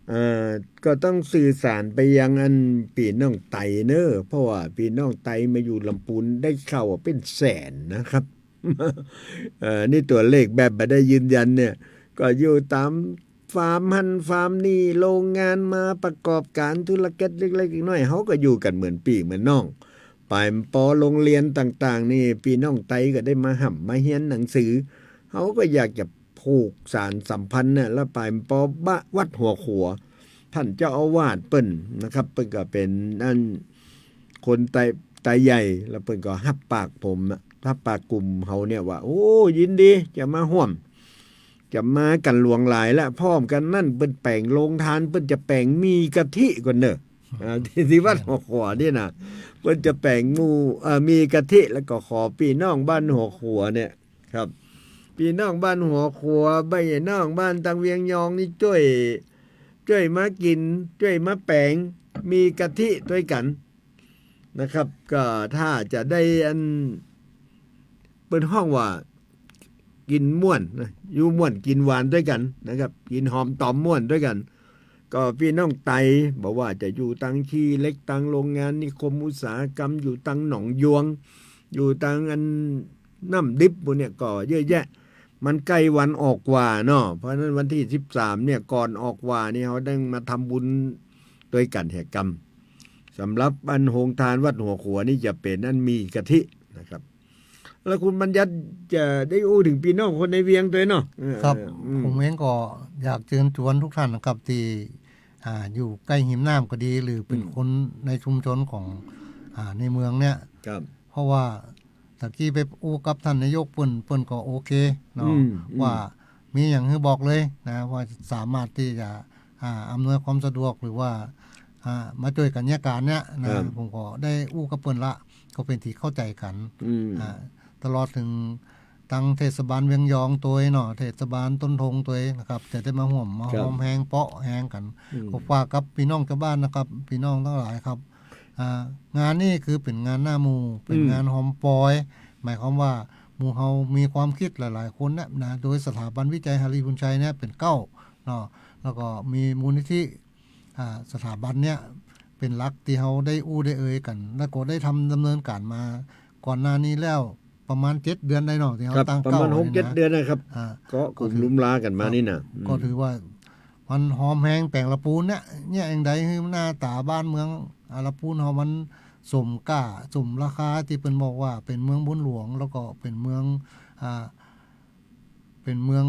เอ่อ ก็ต้องสื่อสารไปยังอันปี้น้องไตเน่อ เพราะว่าปี้น้องไตมาอยู่ลำปูนได้ข่าวว่าเป๋นแสนนะครับ เอ่อ นี่ตั๋วเลขแบบบ่ได้ยืนยันเนี่ย ก็อยู่ต๋ามฟาร์มหั้นฟาร์มนี่ โฮงงานมาประกอบก๋านธุรกิจเล็กๆ น้อยๆ เฮาก็อยู่กั๋นเหมือนปี้เหมือนน้อง ป๋ายปอโฮงเฮียนต่างๆ นี่ ปี้น้องไตก็ได้มาฮ่ำมาเฮียนหนังสือ เฮาก็อยากจะผูกสานสัมพันธ์เนี่ย แล้วป๋ายปอบ้า วัดหัวขัว ต้านเจ้าอาวาสเปิ้นนะครับ เปิ้นก็เป๋นอันคนไต ไตใหญ่ แล้วเปิ้นก็ฮับปากผมอะ ฮับปากกลุ่มเฮาเนี่ยว่า โอ้ ยินดีจะมาฮ่วม จะมากั๋นหลวงหลายละ พร้อมกั๋นนั้นเปิ้นแป๋งโฮงตาน เปิ้นจะแป๋งหมี่กะทิก่อนเน่อ อ่า ตี้ ตี้วัดหัวขัวนี่นะ เปิ้นจะแป๋งหมู่ เอ่อ หมี่กะทิ แล้วก็ขอปี้น้องบ้านหัวขัวเนี่ย ครับ ปี้น้องบ้านหัวขัว บ้านใหญ่น้องบ้านตังเวียงยองนี่จ้วย จ้วยมากิ๋น จ้วยมาแป๋งหมี่กะทิตวยกั๋นนะครับ ก็ถ้าจะได้อัน เปิ้นฮ้องว่า กิ๋นม่วนนะ อยู่ม่วนกิ๋นหวานตวยกั๋นนะครับ กิ๋นหอมต๋อมม่วนตวยกั๋น ก็ปี้น้องไต บ่ว่าจะอยู่ตังขี้เหล็ก ตังโฮงงานนิคมอุตสาหกรรม อยู่ตังหนองยวง อยู่ตังอันน้ำดิบปู้นเนี่ยก็เยอะแยะ มันใก้วันออกวาเนาะ เพราะฉะนั้นวันตี้สิบสามเนี่ย ก่อนออกวานี่ เฮาได้มาทำบุญตวยกั๋นแหกรรม สำหรับอันโฮงตานวัดหัวขัวนี่จะเป๋นอันหมี่กะทินะครับ แล้วคุณบัญญัติจะได้อู้เถิงปี้น้องคนในเวียงตวยเนาะ เออ ครับ เออ อืม ผมเองก็อยากเจิญจวนทุกท่านนะครับ ตี้ อ่า อยู่ใก้ฮิมน้ำก็ดี หรือเป๋น อืม คนในชุมชนของ อ่า ในเมืองเนี่ย ครับ เพราะว่าตะกี้ไปอู้กับท่านนายกเปิ้น เปิ้นก็โอเคเนาะ อืม อืม ว่ามีหยังหื้อบอกเลยนะ ว่าสามารถตี้จะ อ่า อำนวยความสะดวก หรือว่า อ่า มาจ้วยกั๋นเยียะก๋านเนี่ยนะ ครับ ผมก็ได้อู้กับเปิ้นละ ก็เป๋นตี้เข้าใจ๋กั๋น อืม อ่า ตลอดเถิงตังเทศบาลเวียงยองตวยเนาะ เทศบาลต้นทงตวยนะครับ จะได้มาฮ่วมมา ครับ ฮอมแฮงเปาะแฮงกั๋น อืม ก็ฝากกับปี้น้องจาวบ้านนะครับ ปี้น้องตังหลายครับ อ่า งานนี้คือเป๋นงานหน้าหมู่ เป๋น อืม งานฮอมปอย หมายความว่าหมู่เฮามีความกึ๊ดหลายๆ คนเนี่ยนะ โดยสถาบันวิจัยหารีย์บุญชัยเนี่ยเป๋นเก๊าเนาะ แล้วก็มีมูลนิธิ อ่า สถาบันเนี่ยเป๋นหลักตี้เฮาได้อู้ได้เอ่ยกั๋น แล้วก็ได้ทำดำเนินก๋านมาก่อนหน้านี้แล้วประมาณเจ็ดเดือนได้เนาะ ตี้เฮา ครับ ตั้ง ประมาณ เก๊า หกเจ็ด นี่นะ เดือนนะครับ อ่า ก็กุมลุมลากั๋นมา ครับ นี่นะ อืม ก็ถือว่ามันฮอมแฮงแป๋งละปูนเนี่ย เนี่ยอย่างใดหื้อหน้าต๋าบ้านเมือง อ่า ละปูนเฮามันสมก้าสมราคาตี้เปิ้นบอกว่าเป๋นเมืองบุญหลวง แล้วก็เป๋นเมือง อ่า เป๋นเมือง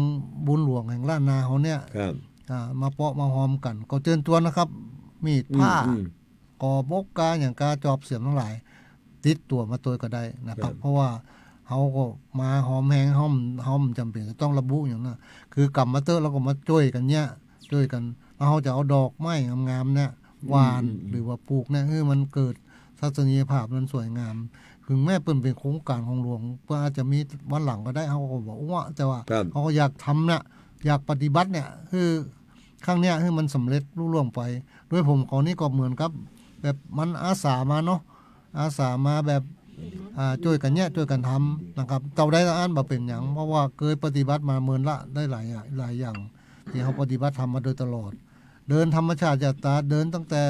บุญหลวงแห่งล้านนาเฮาเนี่ย ครับ อ่า มาเปาะมาฮอมกั๋น ก็เจิญจวนนะครับ มีด อืม ผ้า อืม ก่อมกกาหยังกาจอบเสียมตังหลาย ติดตั๋วมาตวยก็ได้นะครับ ครับ เพราะว่าเฮาก็มาฮอมแฮง เฮา เฮาบ่จ๋ำเป๋นจะต้องระบุหยังนะ คือกำมาเต๊อะ แล้วก็มาจ้วยกั๋นเนี่ย จ้วยกั๋น แล้วเฮาจะเอาดอกไม้งามๆ เนี่ย หว่าน อืม อืม อืม หรือว่าปลูกเนี่ย หื้อมันเกิดทัศนียภาพมันสวยงาม เถิงแม้เปิ้นเป๋นโครงก๋านของหลวง เปิ้นอาจจะมีวันหลังก็ได้ เฮาก็บ่ฮู้ แต่ว่า ครับ เฮาก็อยากทำน่ะ อยากปฏิบัติเนี่ย หื้อ ครั้งเนี้ยหื้อมันสำเร็จลุล่วงไป โดยผมเขานี่ก็เหมือนกับแบบมันอาสามาเนาะ อาสามาแบบ อ่า จ้วยกั๋นแยะ จ้วยกั๋นทำนะครับ เต้าใดเต้าอั้นบ่เป๋นหยัง เพราะว่าเกยปฏิบัติมาเมินละได้หลายอย่าง หลายอย่าง ตี้เฮาปฏิบัติธรรมมาโดยตลอด เดินธรรมชาติญาตรา เดินตั้งแต่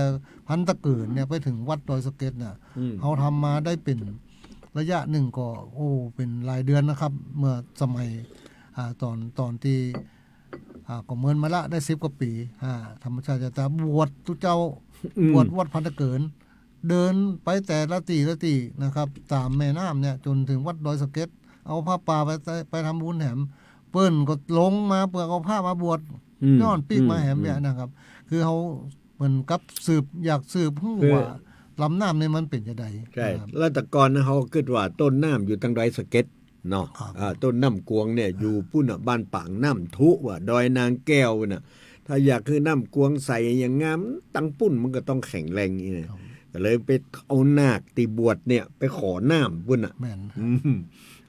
พันตะเกินเนี่ยไปเถิงวัดดอยสะเก็ดเนี่ย อืม เฮาทำมาได้เป๋นระยะนึ่งก็ โอ้ เป๋นหลายเดือนนะครับ เมื่อสมัย อ่า ต๋อน ต๋อนตี้ อ่า ก็เมินมาละได้สิบกว่าปี๋ อ่า ธรรมชาติญาตรา บวชตุ๊เจ้า อืม บวชวัดพันตะเกิน เดินไปแต่ละตี้ละตี้นะครับ ต๋ามแม่น้ำเนี่ยจ๋นเถิงวัดดอยสะเก็ด เอาผ้าป่าไป ไปทำบุญแหม เปิ้นก็ลงมาเปื้อเอาพระมาบวช อืม ย้อนปีกมาแหมเนี่ยนะครับ อืม คือเฮาเหมือนกับสืบ อยากสืบฮู้ คือ ว่าลำน้ำนี่มันเป๋นจะใด ใช่ นะครับ แล้วแต่ก่อนนะ เฮากึ๊ดว่าต้นน้ำอยู่ตางดอยสะเก็ดเนาะ ครับ อ่า ต้นน้ำกวงเนี่ย อ่า อยู่ปู๊นน่ะ บ้านปางน้ำทุว่ะ ดอยนางแก้วน่ะ ถ้าอยากหื้อน้ำกวงใสอย่างงาม ตางปู๊นมันก็ต้องแข็งแรงนี่นะ ครับ ก็เลยไปเอานาคตี้บวชเนี่ยไปขอน้ำปู๊นน่ะ แม่น อืม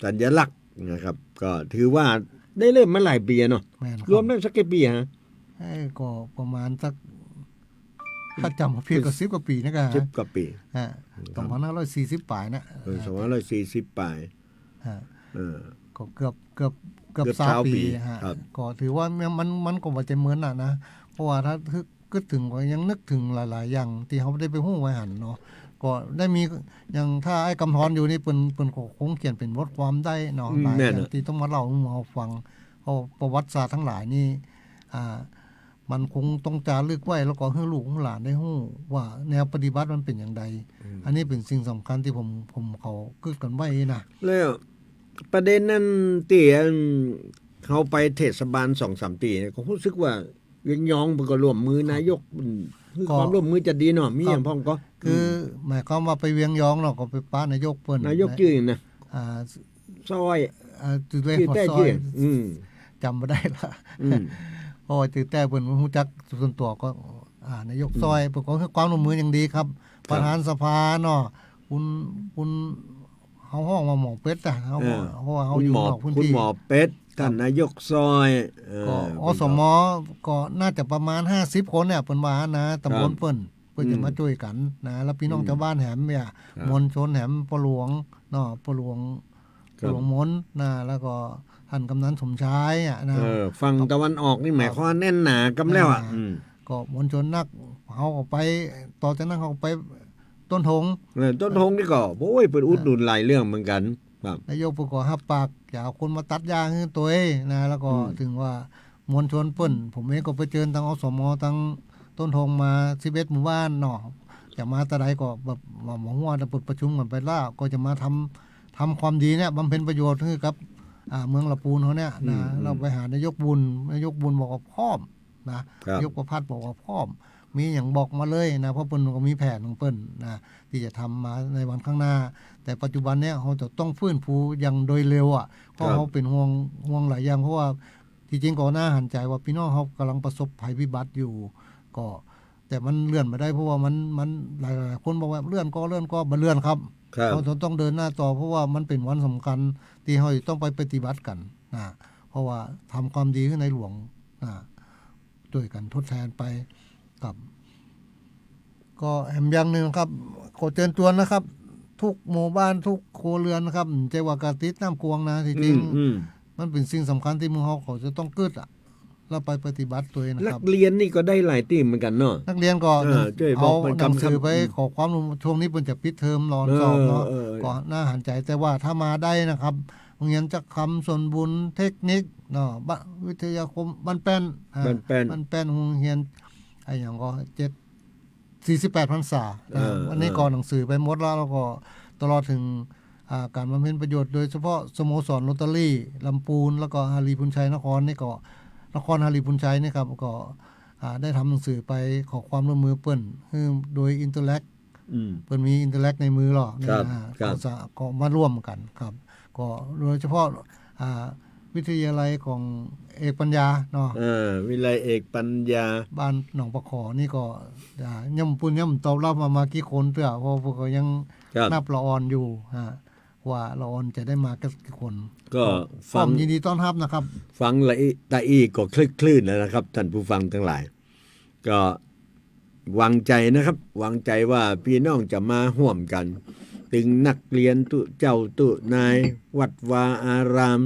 สัญลักษณ์นะครับ ก็ถือว่าได้เริ่มมาหลายปี๋อะเนาะ แม่นครับ รวมแล้วสักกี่ปี๋ฮะ เอ้ย ก็ประมาณสัก ถ้าจ๋ำบ่ผิดก็สิบกว่าปี๋นะกะ สิบกว่าปี๋ ฮะ ครับ สองพันห้าร้อยสี่สิบป๋ายนะ เออ สองพันห้าร้อยสี่สิบป๋าย ฮะ เออ ก็เกือบ เกือบ เกือบ เกือบซาวปี๋ ซาวปี๋ ฮะ ครับ ก็ถือว่ามัน มัน มันก็บ่ใจ้เมินน่ะนะ เพราะว่าถ้า กึ๊ดเถิงก็ยังนึกเถิงหลายๆ อย่างตี้เฮาได้ไปฮู้ไปหันเนาะ ก็ได้มี อย่างถ้าไอ้กำธรอยู่นี่ เปิ้น เปิ้นก็คงเขียนเป๋นบทความได้เนาะ อืม หลายอย่าง แม่นอะ ตี้ต้องมาเล่าหื้อหมู่เฮาฟัง เพราะประวัติศาสตร์ตังหลายนี่ อ่า มันคงต้องจารึกไว้ แล้วก็หื้อลูกหื้อหลานได้ฮู้ว่าแนวปฏิบัติมันเป๋นอย่างใด อืม อันนี้เป๋นสิ่งสำคัญตี้ผม ผมเขากึ๊ดกั๋นไว้นะ แล้วประเด็นนั้นตี้อันเฮาไปเทศบาลสองสามตี้เนี่ย ก็ฮู้สึกว่า เวียงยองเปิ้นก็ร่วมมือนายก อืม หื้อ ก็ ความร่วมมือจะดีเนาะ มี ก็ อย่างพ่องก็ คือ อืม หมายความว่าไปเวียงยองเนาะ ก็ไปปะนายกเปิ้น นายกจื้อหยังนะ อ่า ซ้อย อ่า จื้อเล่น จื้อแต๊ ซ้อย จื้อ อืม จ๋ำบ่ได้ละ อืม เพราะว่าจื้อแต๊เปิ้นฮู้จักส่วนตั๋วก็ อ่า นายก อืม ซ้อย เปิ้นก็หื้อความร่วมมืออย่างดีครับ ครับ ประธานสภาเนาะ คุณ คุณ เฮาฮ้องว่าหมอเป็ดอะ เฮา เออ เพราะว่าเฮาอยู่นอกพื้นตี้ คุณหมอ คุณหมอเป็ด ครับ ต้านนายกซ้อย เออ ก็ อสม ก็น่าจะประมาณห้าสิบคนเนี่ย เปิ้นว่านะ ตำบล ครับ เปิ้น เปิ้นจะ อืม มาจ้วยกั๋นนะ แล้วปี้น้อง อืม จาวบ้านแหมเนี่ย ครับ มวลชนแหม ป้อหลวงเนาะ ป้อหลวง ครับ ป้อหลวงมนนะ แล้วก็ต้านกำนันสมชายอะนะ เออ ฝั่งตะวันออกนี่ ครับ หมายความว่าแน่นหนากำแล้วอะ อ่า อืม ก็มวลชนนัก เฮาก็ไป ต่อจากนั้นเฮาก็ไปต้นธง เออ ต้นธงนี่ก็ โอ้ย เปิ้นอุดหนุนหลายเรื่องเหมือนกั๋น ครับ นายกเปิ้นก็ฮับปาก จะเอาคนมาตัดหญ้าหื้อตวยนะ แล้วก็ อืม เถิงว่ามวลชนเปิ้น ผมเองก็ไปเจิญตัง อสม ตังต้นธงมาสิบเอ็ดหมู่บ้านเนาะ จะมาตะใดก็แบบว่าบ่ฮู้ว่าเปิ้นประชุมกั๋นไปแล้ว ก็จะมาทำ ทำความดีเนี่ย บำเพ็ญประโยชน์หื้อกับ อ่า เมืองละปูนเฮาเนี่ยนะ อืม อืม เราไปหานายกบุญ นายกบุญบอกว่าพร้อม นะ ครับ นายกประภัสบอกว่าพร้อม มีหยังบอกมาเลยนะ เพราะเปิ้นก็มีแผนของเปิ้นนะ ตี้จะทำมาในวันข้างหน้า แต่ปัจจุบันเนี่ยเฮาจะต้องฟื้นฟูอย่างโดยเร็วอะ เพราะ ครับ เฮาเป๋นห่วง ห่วงหลายอย่าง เพราะว่าตี้จริงก็น่าหันใจ๋ว่าปี้น้องเฮากำลังประสบภัยพิบัติอยู่ ก็ แต่มันเลื่อนบ่ได้ เพราะว่ามัน มัน หลายๆ คนบอกว่าเลื่อนก่อ เลื่อนก่อ บ่เลื่อนครับ ครับ เฮาจะต้องเดินหน้าต่อ เพราะว่ามันเป๋นวันสำคัญตี้เฮาจะต้องไปปฏิบัติกั๋นนะ เพราะว่าทำความดีหื้อในหลวงนะ จ้วยกั๋นทดแทนไปครับ ก็แหมอย่างนึ่งครับ ขอเจิญจวนนะครับ กู้หมู่บ้านกู้ครัวเรือนนะครับ บ่ใจ้ว่ากาติดน้ำกวงนะ ตี้จริง อืม อืม มันเป๋นสิ่งสำคัญตี้หมู่เฮาก็จะต้องกึ๊ดอะ แล้วไปปฏิบัติตวยนะครับ นักเรียนนี่ก็ได้หลายตี้เหมือนกั๋นเนาะ นักเรียนก็ อ่า จ้วยบอก เอาหนังสือไป เปิดกำ ขอความร่วม ช่วงนี้เปิ้นจะปิดเทอมรอสอบเนาะ เออ เออ ก็น่าหันใจ๋ แต่ว่าถ้ามาได้นะครับ โฮงเฮียนจักคำ สนบุญ เทคนิคเนาะ บะ วิทยาคม บ้านแป้น อ่า บ้านแป้น บ้านแป้น โฮงเฮียน อะหยังก็ เจ็ด สี่สิบแปดพรรษา เออ อันนี้ เออ ก็หนังสือไปหมดแล้ว แล้วก็ตลอดเถิง อ่า ก๋านบำเพ็ญประโยชน์ โดยเฉพาะสโมสรโรตารี่ลำปูน แล้วก็ฮารีพูนชัยนครนี่ก็ นครฮารีพูนชัยนี่ครับ ก็ อ่า ได้ทำหนังสือไปขอความร่วมมือเปิ้น คือโดยอินเทอร์แลก อืม เปิ้นมีอินเทอร์แลกในมือหรอ ครับ เนี่ย อ่า ครับ ก็จะ ก็มาร่วมกั๋นครับ ก็โดยเฉพาะ อ่า วิทยาลัยของเอกปัญญาเนาะ เออ วิทยาลัยเอกปัญญา บ้านหนองปะขอนี่ก็ อ่า ยังเปิ้นยังบ่ตอบรับมา มากี่คนเตื้อ เพราะเปิ้นก็ยัง ครับ นับละอ่อนอยู่ ฮะ ว่าละอ่อนจะได้มากันกี่คน ก็ ก็ ฟัง พร้อมยินดีต้อนรับนะครับ ฟังละอิ ตะอี้ก็คลึกครื้นแล้วนะครับ ท่านผู้ฟังทั้งหลาย ก็วางใจ๋นะครับ วางใจ๋ว่าปี้น้องจะมาฮ่วมกั๋น ตึงนักเฮียนตุ๊เจ้าตุ๊นาย วัดวาอาราม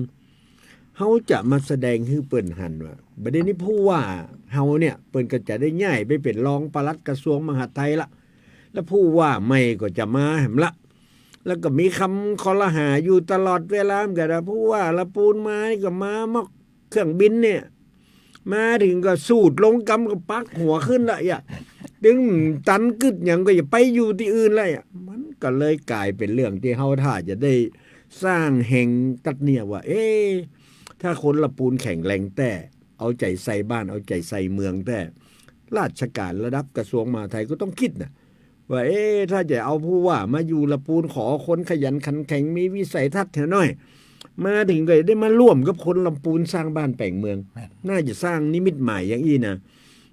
เฮาจะมาแสดงหื้อเปิ้นหันว่า บ่าเดี่ยวนี้ผู้ว่าเฮาเนี่ย เปิ้นก็จะได้ย้ายไปเป๋นรองปลัดกระทรวงมหาดไทยละ แล้วผู้ว่าใหม่ก็จะมาแหมละ แล้วก็มีกำคอรหาอยู่ตลอดเวลาเหมือนกั๋นนะ ผู้ว่าละปูนมานี่ก็มาม็อกเครื่องบินเนี่ย มาเถิงก็สูดลงกำก็ปักหัวขึ้นละอย่า ตึงตันกึ๊ดหยังก็อย่าไปอยู่ตี้อื่นละอย่า มันก็เลยก๋ายเป๋นเรื่องตี้เฮาถ้าจะได้สร้างแห่งตัดเนี่ยว่า เอ๊ะ ถ้าคนละปูนแข็งแรงแต๊ เอาใจ๋ใส่บ้าน เอาใจ๋ใส่เมืองแต๊ ราชก๋านระดับกระทรวงมหาดไทยก็ต้องกึ๊ดนะ ว่า เอ๊ะ ถ้าจะเอาผู้ว่ามาอยู่ละปูน ขอคนขยันขันแข็ง มีวิสัยทัศน์แหน่หน้อย มาเถิงก็ได้มาร่วมกับคนละปูนสร้างบ้านแป๋งเมือง แม่น น่าจะสร้างนิมิตหมายอย่างอี้นะ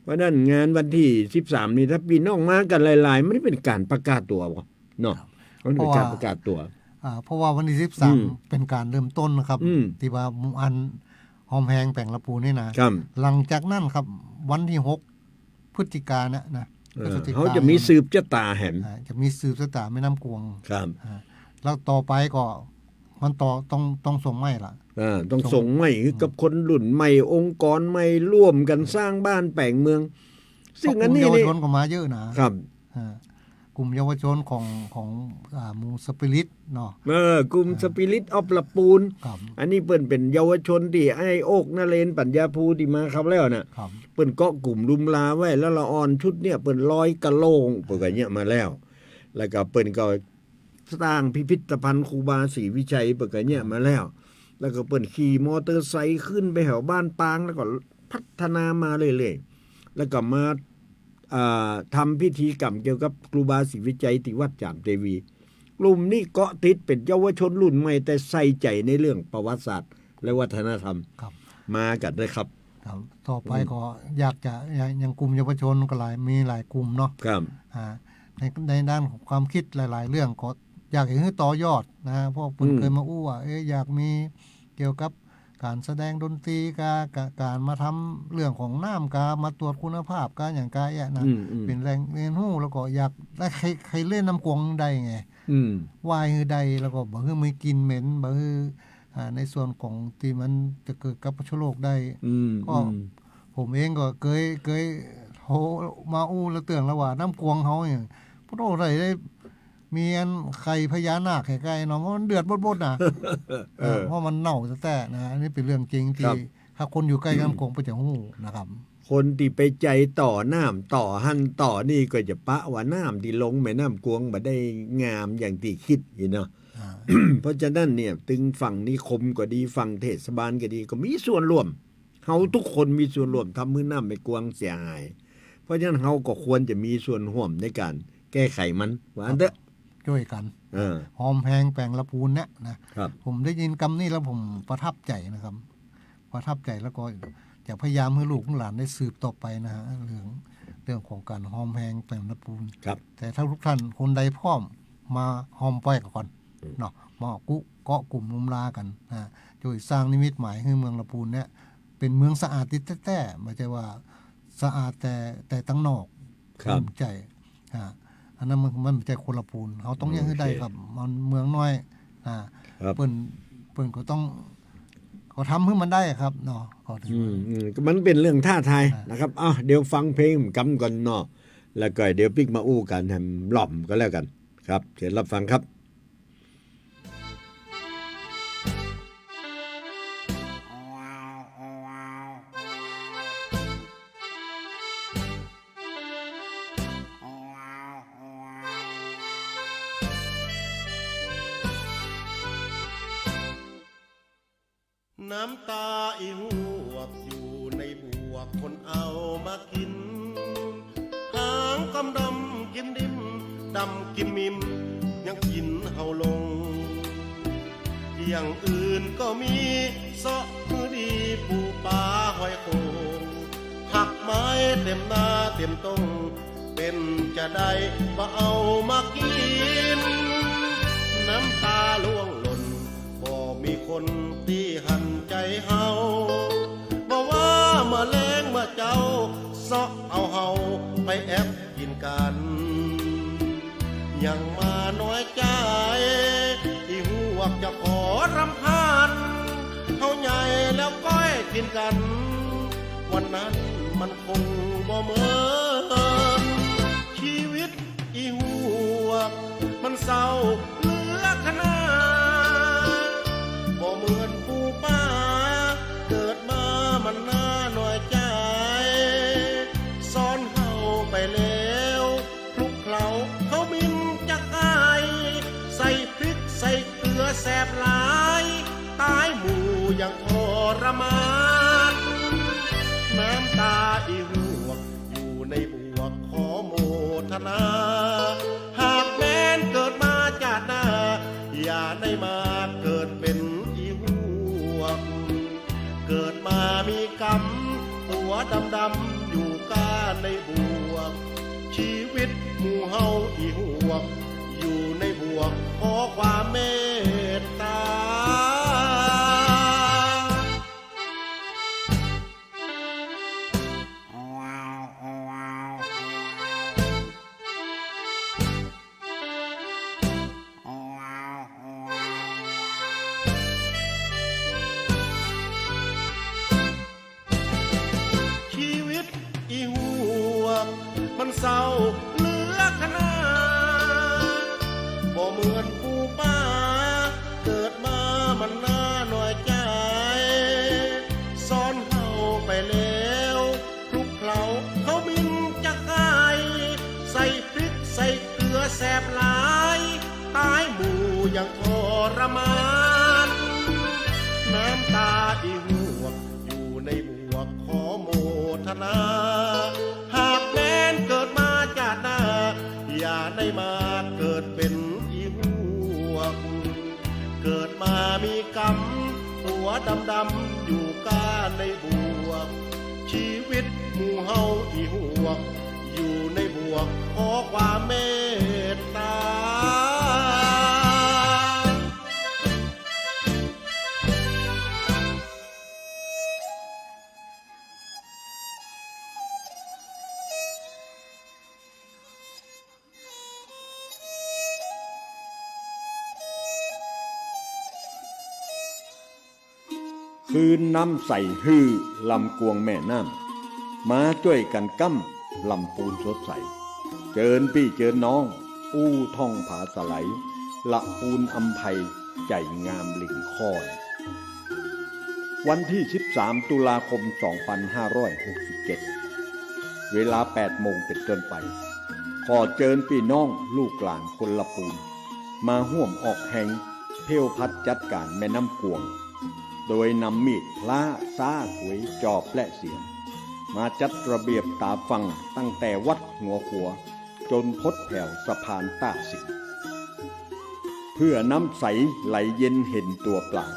เพราะฉะนั้นงานวันตี้สิบสามนี่ ถ้าปี้น้องมากั๋นหลายๆ มันเป๋นก๋านประกาศตั๋วบ่เนาะ ครับ มันเป๋นก๋านประกาศตั๋ว อ่า เพราะว่าวันตี้สิบสาม อืม เป๋นก๋านเริ่มต้นนะครับ อืม ตี้ว่าหมู่อันฮ่อมแฮงแป๋งละปูนนี่นะ ครับ หลังจากนั้นครับ วันตี้หก พฤศจิกาเนี่ยนะ เออ พฤศจิกา เฮาจะมีสืบจะต๋าแหม อ่า จะมีสืบจะต๋าแม่น้ำกวง ครับ อ่า แล้วต่อไปก็มันต่อ ต้อง ต้องส่งไม้ละ อ่า ต้องส่งไม้หื้อกับคนรุ่นใหม่ องค์กรใหม่ ร่วมกั๋นสร้างบ้านแป๋งเมือง ซึ่งอันนี้ กลุ่มเยาวชนก็มาเยอะนะ ครับ อ่า กลุ่มเยาวชนของ ของ อ่า หมู่สปิริตเนาะ เออ กลุ่ม อ่า สปิริตออฟละปูน ครับ อันนี้เปิ้นเป๋นเยาวชนตี้ไอ้โอ๊ค นเรนทร์ ปัญญาภู ตี้มาคราวแล้วน่ะ ครับ เปิ้นเกาะกลุ่มลุมลาไว้ แล้วละอ่อนชุดเนี่ยเปิ้นลอยกะโหลก เปิ้นก็เยียะมาแล้ว แล้วก็เปิ้นก็สร้างพิพิธภัณฑ์ครูบาศรีวิชัย เปิ้นก็เยียะมาแล้ว แล้วก็เปิ้นขี่มอเตอร์ไซค์ขึ้นไปแถวบ้านปาง แล้วก็พัฒนามาเรื่อยๆ แล้วก็มา อ่า ทำพิธีกรรมเกี่ยวกับครูบาศรีวิชัยตี้วัดจามเทวี กลุ่มนี้เกาะติดเป๋นเยาวชนรุ่นใหม่ แต่ใส่ใจ๋ในเรื่องประวัติศาสตร์และวัฒนธรรม ครับ มากั๋นเต๊อะครับ ครับ ต่อไป อืม ก็อยากจะ ยัง ยังกลุ่มเยาวชนก็หลาย มีหลายกลุ่มเนาะ ครับ อ่า ใน ในด้านของความกึ๊ดหลายๆ เรื่องก็อยากหื้อต่อยอดนะ เพราะเปิ้น อืม เกยมาอู้ว่า เอ๊ะ อยากมีเกี่ยวกับ ก๋านแสดงดนตรีกา กา ก๋านมาทำเรื่องของน้ำกา มาตรวจคุณภาพกา หยังกาเอี้ยนะ อืม อืม เป๋นแหล่งเฮียนฮู้ แล้วก็อยากได้ใค่ ใค่เล่นน้ำกวงได้ไง อืม ว่ายหื้อได้ แล้วก็บ่หื้อมีกลิ่นเหม็น บ่หื้อ อ่า ในส่วนของตี้มันจะเกิดกับเชื้อโรคได้ อืม ก็ อืม ผมเองก็เกย เกยโทรมาอู้แล้วเตื๋อนแล้วว่าน้ำกวงเฮาเนี่ย ปะโถ ได้ ได้ มีอันไข่พญานาคใก้ๆ เนาะ มันเดือดบดๆ นะ เออ เพราะมันเน่าแต๊ๆ นะ อันนี้เป๋นเรื่องจริงตี้ ครับ ถ้าคนอยู่ใก้น้ำกวงเปิ้นจะฮู้นะครับ คนตี้ไปใจ๋ต่อน้ำต่อหั้นต่อนี่ก็จะปะว่าน้ำตี้ลงแม่น้ำกวงบ่ได้งามอย่างตี้กึ๊ดนี่เนาะ อ่า เพราะฉะนั้นเนี่ย ตึงฝั่งนิคมก็ดี ฝั่งเทศบาลก็ดี ก็มีส่วนร่วม เฮาทุกคนมีส่วนร่วมทำหื้อน้ำแม่กวงเสียหาย เพราะฉะนั้นเฮาก็ควรจะมีส่วนร่วมในก๋านแก้ไขมัน ว่าอั้นเต๊อะ ครับ จ้วยกั๋น เออ ฮ่อมแฮงแป๋งละปูนเนี่ยนะ ครับ ผมได้ยินกำนี้แล้วผมประทับใจ๋นะครับ ประทับใจ๋แล้วก็จะพยายามหื้อลูกหื้อหลานได้สืบต่อไปนะฮะ เรื่อง เรื่องของก๋านฮ่อมแฮงแป๋งละปูน ครับ แต่ถ้าทุกท่านคนใดพร้อม มาฮ่อมป้อยกั๋นก่อน อืม เนาะ มากุ เกาะกลุ่มลุมลากั๋นนะ จ้วยสร้างนิมิตหมายหื้อเมืองละปูนเนี่ย เป๋นเมืองสะอาดตี้แต๊ๆ บ่ใจ้ว่าสะอาดแต่ แต่ตังนอก ครับ บ่ใจ้ อ่า อันนั้นมัน มันบ่ใจ้คนละปูน เฮาต้องเยียะหื้อได้ครับ โอเค มันเมืองน้อย อ่า ครับ เปิ้น เปิ้นก็ต้อง ก็ทำหื้อมันได้ครับ เนาะ ก็ถือ อืม ว่า อืม ก็มันเป๋นเรื่องท้าทาย อ่า นะครับ อ้าว เดี๋ยวฟังเพลงกำก่อนเนาะ แล้วก็เดี๋ยวปิ๊กมาอู้กั๋นแหมล่อมก็แล้วกั๋น ครับ เชิญรับฟังครับ น้ำตาอีหวกอยู่ในบวกคนเอามากิ๋น หางกำดำกิ๋มดิ๋ม ดำกิ๋มมิ๋ม ยังกิ๋นเฮาลง อย่างอื่นก็มีเซาะ ปู๋ป๋าหอยโข่ง ผักไม้เต็มนาเต็มต้ง เป๋นจาใดบ่เอามากิ๋น น้ำต๋าล่วงหล่น บ่มีคนตี้หันใจ๋เฮา บ่ว่าเมื่อแลงเมื่อเจ๊า เซาะเอาเฮาไปแอบ กิ๋นกั๋น ยังมาน้อยใจ๋ อี่ฮวกจะขอรำพัน เฮาใหญ่แล้วก้อยกิ๋นกั๋น วันนั้นมันคงบ่เหมือน ชีวิตอี่ฮวก มันเศร้าเหลือขนาด บ่เหมือนปู๋ป๋า เกิดมามันน่าน้อยใจ๋ สอนเฮาไปแล้ว คลุกเคล้าข้าวหมิ่นจักอ้าย ใส่พริกใส่เกลือแสบหลาย ต๋ายหมู่ยังทรมาน น้ำต๋าอี่ฮวก อยู่ในบวกขอโมทนา หากแม้นเกิดมาจาติหน้า อย่าได้มาเกิดเป๋นอี่ฮวก เกิดมามีกรรม ตั๋วดำๆ อยู่ก้าในบวก ชีวิตหมู่เฮาอี่ฮวก อยู่ในบวกขอความเมตต๋า ชีวิตอี่ฮวก มันเศร้าเหลือขนาด บ่เหมือนปู๋ป๋า เกิดมามันน่าน้อยใจ๋ สอนเฮาไปแล้ว คลุกเคล้าข้าวหมิ่นจักอ้าย ใส่พริกใส่เกลือแสบหลาย ต๋ายหมู่ยังทรมาน น้ำต๋าอี่ฮวก อยู่ในบวกขอโมทนา หากแม้นเกิดมาจาติหน้า อย่าได้มาเกิดเป๋นอี่ฮวก เกิดมามีกรรม ตั๋วดำๆ อยู่ก้าในบวก ชีวิตหมู่เฮาอี่ฮวก อยู่ในบวกขอความเมตต๋า คืนน้ำใสหื้อลำกวงแม่น้ำ มาจ้วยกั๋นก้ำลำปูนสดใส เจิญปี้เจิญน้อง อู้ท่องผาสะไหล ละปูนอำไพ ใจ๋งามลิ่งค่อน วันตี้สิบสามตุลาคมสองปันห้าร้อยหกสิบเจ็ด เวลาแปดโมงเป๋นต้นไป ขอเจิญปี้น้องลูกหลานคนละปูน มาฮ่วมออกแฮงเพลวพัดจัดก๋านแม่น้ำกวง โดยนำมีดพล้า ซ้า ก๋วย จอบและเสียม มาจัดระเบียบต๋าฝั่งตั้งแต่วัดหัวขัว จ๋นพดแผวสะพานต้าสิงห์ เพื่อน้ำใสไหลเย็นเห็นตั๋วปลา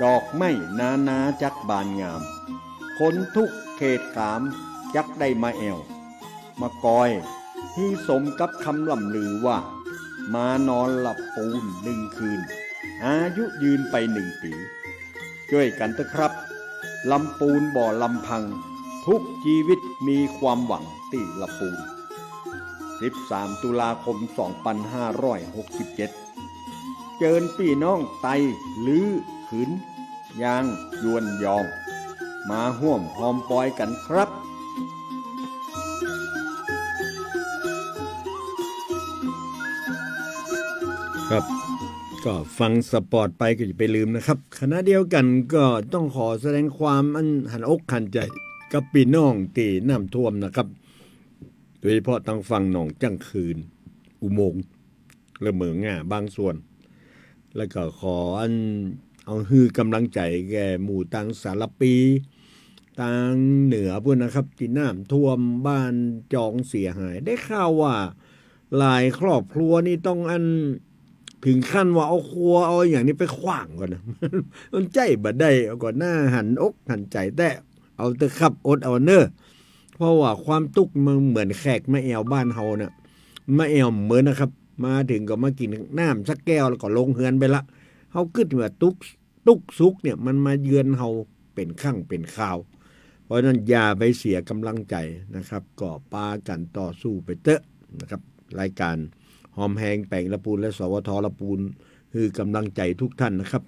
ดอกไม้นานาจักบานงาม คนทุกข์เขตขามจักได้มาแอ่ว มากอย หื้อสมกับคำล่ำลือว่า มานอนหลับปูนนึ่งคืน อายุยืนไปนึ่งปี๋ จ้วยกั๋นเต๊อะครับ ลำปูนบ่ลำพัง ทุกจีวิตมีความหวังตี้ลำปูน สิบสามตุลาคมสองปันห้าร้อยหกสิบเจ็ด เจิญปี้น้องไต ลือ ขืน ยาง ยวน ยอง มาฮ่วมฮอมปอยกั๋นครับ ครับ ก็ฟังสปอตไปก็อย่าไปลืมนะครับ ขณะเดียวกั๋นก็ต้องขอแสดงความอันหันอกหันใจ๋กับปี้น้องตี้น้ำท่วมนะครับ โดยเฉพาะตางฝั่งหนองจั้งคืน อุโมงค์ และเหมืองง่าบางส่วน แล้วก็ขออันเอาหื้อก๋ำลังใจ๋แก่หมู่ตางสารภี ตางเหนือปู้นนะครับ ตี้น้ำท่วมบ้านจองเสียหาย ได้ข่าวว่าหลายครอบครัวนี่ต้องอัน เถิงขั้นว่าเอาครัวเอาอะหยังนี่ไปขว้างก่อนนะ มันใจ๊บ่ได้ เอาก่อน น่าหันอกหันใจ๋แต๊ เอาเต๊อะครับ อดเอาเน่อ เพราะว่าความตุ๊กข์มันเหมือนแขกมาแอ่วบ้านเฮาน่ะ มาแอ่วเหมือนนะครับ มาเถิงก็มากิ๋นน้ำสักแก้วแล้วก็ลงเฮือนไปละ เฮากึ๊ดว่าตุ๊กข์ ตุ๊กข์สุขเนี่ยมันมาเยือนเฮาเป๋นครั้งเป๋นคราว เพราะฉะนั้นอย่าไปเสียก๋ำลังใจ๋นะครับ ก็ปากั๋นต่อสู้ไปเต๊อะนะครับ รายก๋านหอมแฮงแป๋งละปูนและ สวท ละปูน หื้อก๋ำลังใจ๋ทุกท่านนะครับ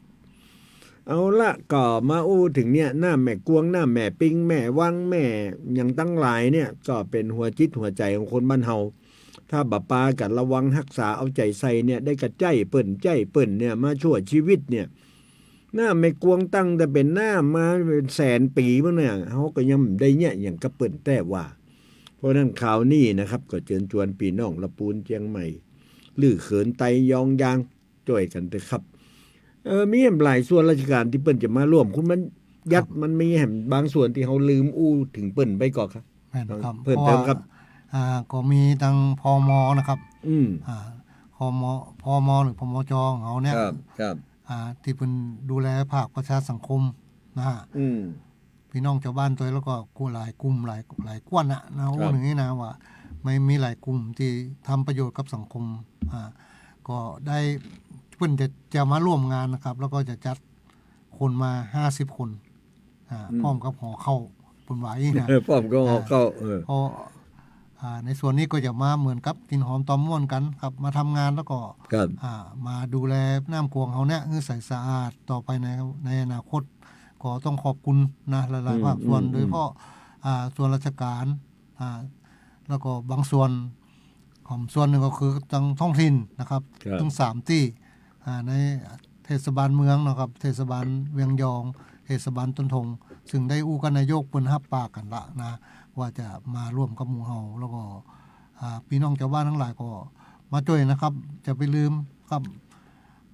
เอาละ ก็มาอู้เถิงเนี่ย น้ำแม่กวง น้ำแม่ปิง แม่วัง แม่หยังตังหลายเนี่ย ก็เป๋นหัวจิตหัวใจ๋ของคนบ้านเฮา ถ้าบ่ปากั๋นระวังฮักษาเอาใจ๋ใส่เนี่ย ได้กะใจ๊เปิ้น ใจ๊เปิ้นเนี่ย มาชั่วจีวิตเนี่ย น้ำแม่กวงตั้งแต่เป๋นน้ำมาเป๋นแสนปี๋มาเนี่ย เฮาก็ยังบ่ได้เยียะหยังกับเปิ้นแต๊ว่า เพราะฉะนั้นคราวนี้นะครับ ก็เจิญจวนปี้น้องละปูนเจียงใหม่ ลู่เขินไตยองยาง จ้วยกั๋นเต๊อะครับ เออ มีแหมหลายส่วนราชก๋านตี้เปิ้นจะมาร่วม คุณบัญญัติ ครับ มันมีแหมบางส่วนตี้เฮาลืมอู้เถิงเปิ้นไปก่อครับ แม่นครับ เพิ่มเติมครับ เพราะว่า อ่า ก็มีตัง พม นะครับ อืม อ่า พม พม หรือ พมจ ของเฮาเนี่ย ครับ ครับ อ่า ตี้เปิ้นดูแลภาคประชาสังคมนะฮะ อืม ปี้น้องจาวบ้านตวย แล้วก็กู้หลายกลุ่ม หลาย หลายก้อนน่ะนะ ครับ อู้อย่างนี้นะ ว่ามี มีหลายกลุ่มตี้ทำประโยชน์กับสังคม อ่า ก็ได้ เปิ้นจะ จะมาร่วมงานนะครับ แล้วก็จะจัดคนมาห้าสิบคน อ่า อืม พร้อมกับห่อข้าว เปิ้นว่าอี้นะ พร้อมกับห่อข้าว อ่า เออ เพราะ อ่า ในส่วนนี้ก็จะมาเหมือนกับกิ๋นหอมตอมม่วนกั๋นครับ มาทำงานแล้วก็ ครับ อ่า มาดูแลน้ำกวงเฮาเนี่ยหื้อใสสะอาดต่อไปใน ในอนาคต ก็ต้องขอบคุณนะ หลายๆ อืม ภาคส่วน อืม โดยเฉพาะ อืม อ่า ส่วนราชก๋าน อ่า แล้วก็บางส่วน ของส่วนหนึ่งก็คือตังท้องถิ่นนะครับ ครับ ตังสามตี้ อ่า ในเทศบาลเมืองนะครับ เทศบาลเวียงยอง เทศบาลต้นทง ซึ่งได้อู้กับนายกเปิ้นฮับปากกั๋นละนะ ว่าจะมาร่วมกับหมู่เฮา แล้วก็ อ่า ปี้น้องจาวบ้านตังหลายก็มาจ้วยนะครับ จะไปลืมครับ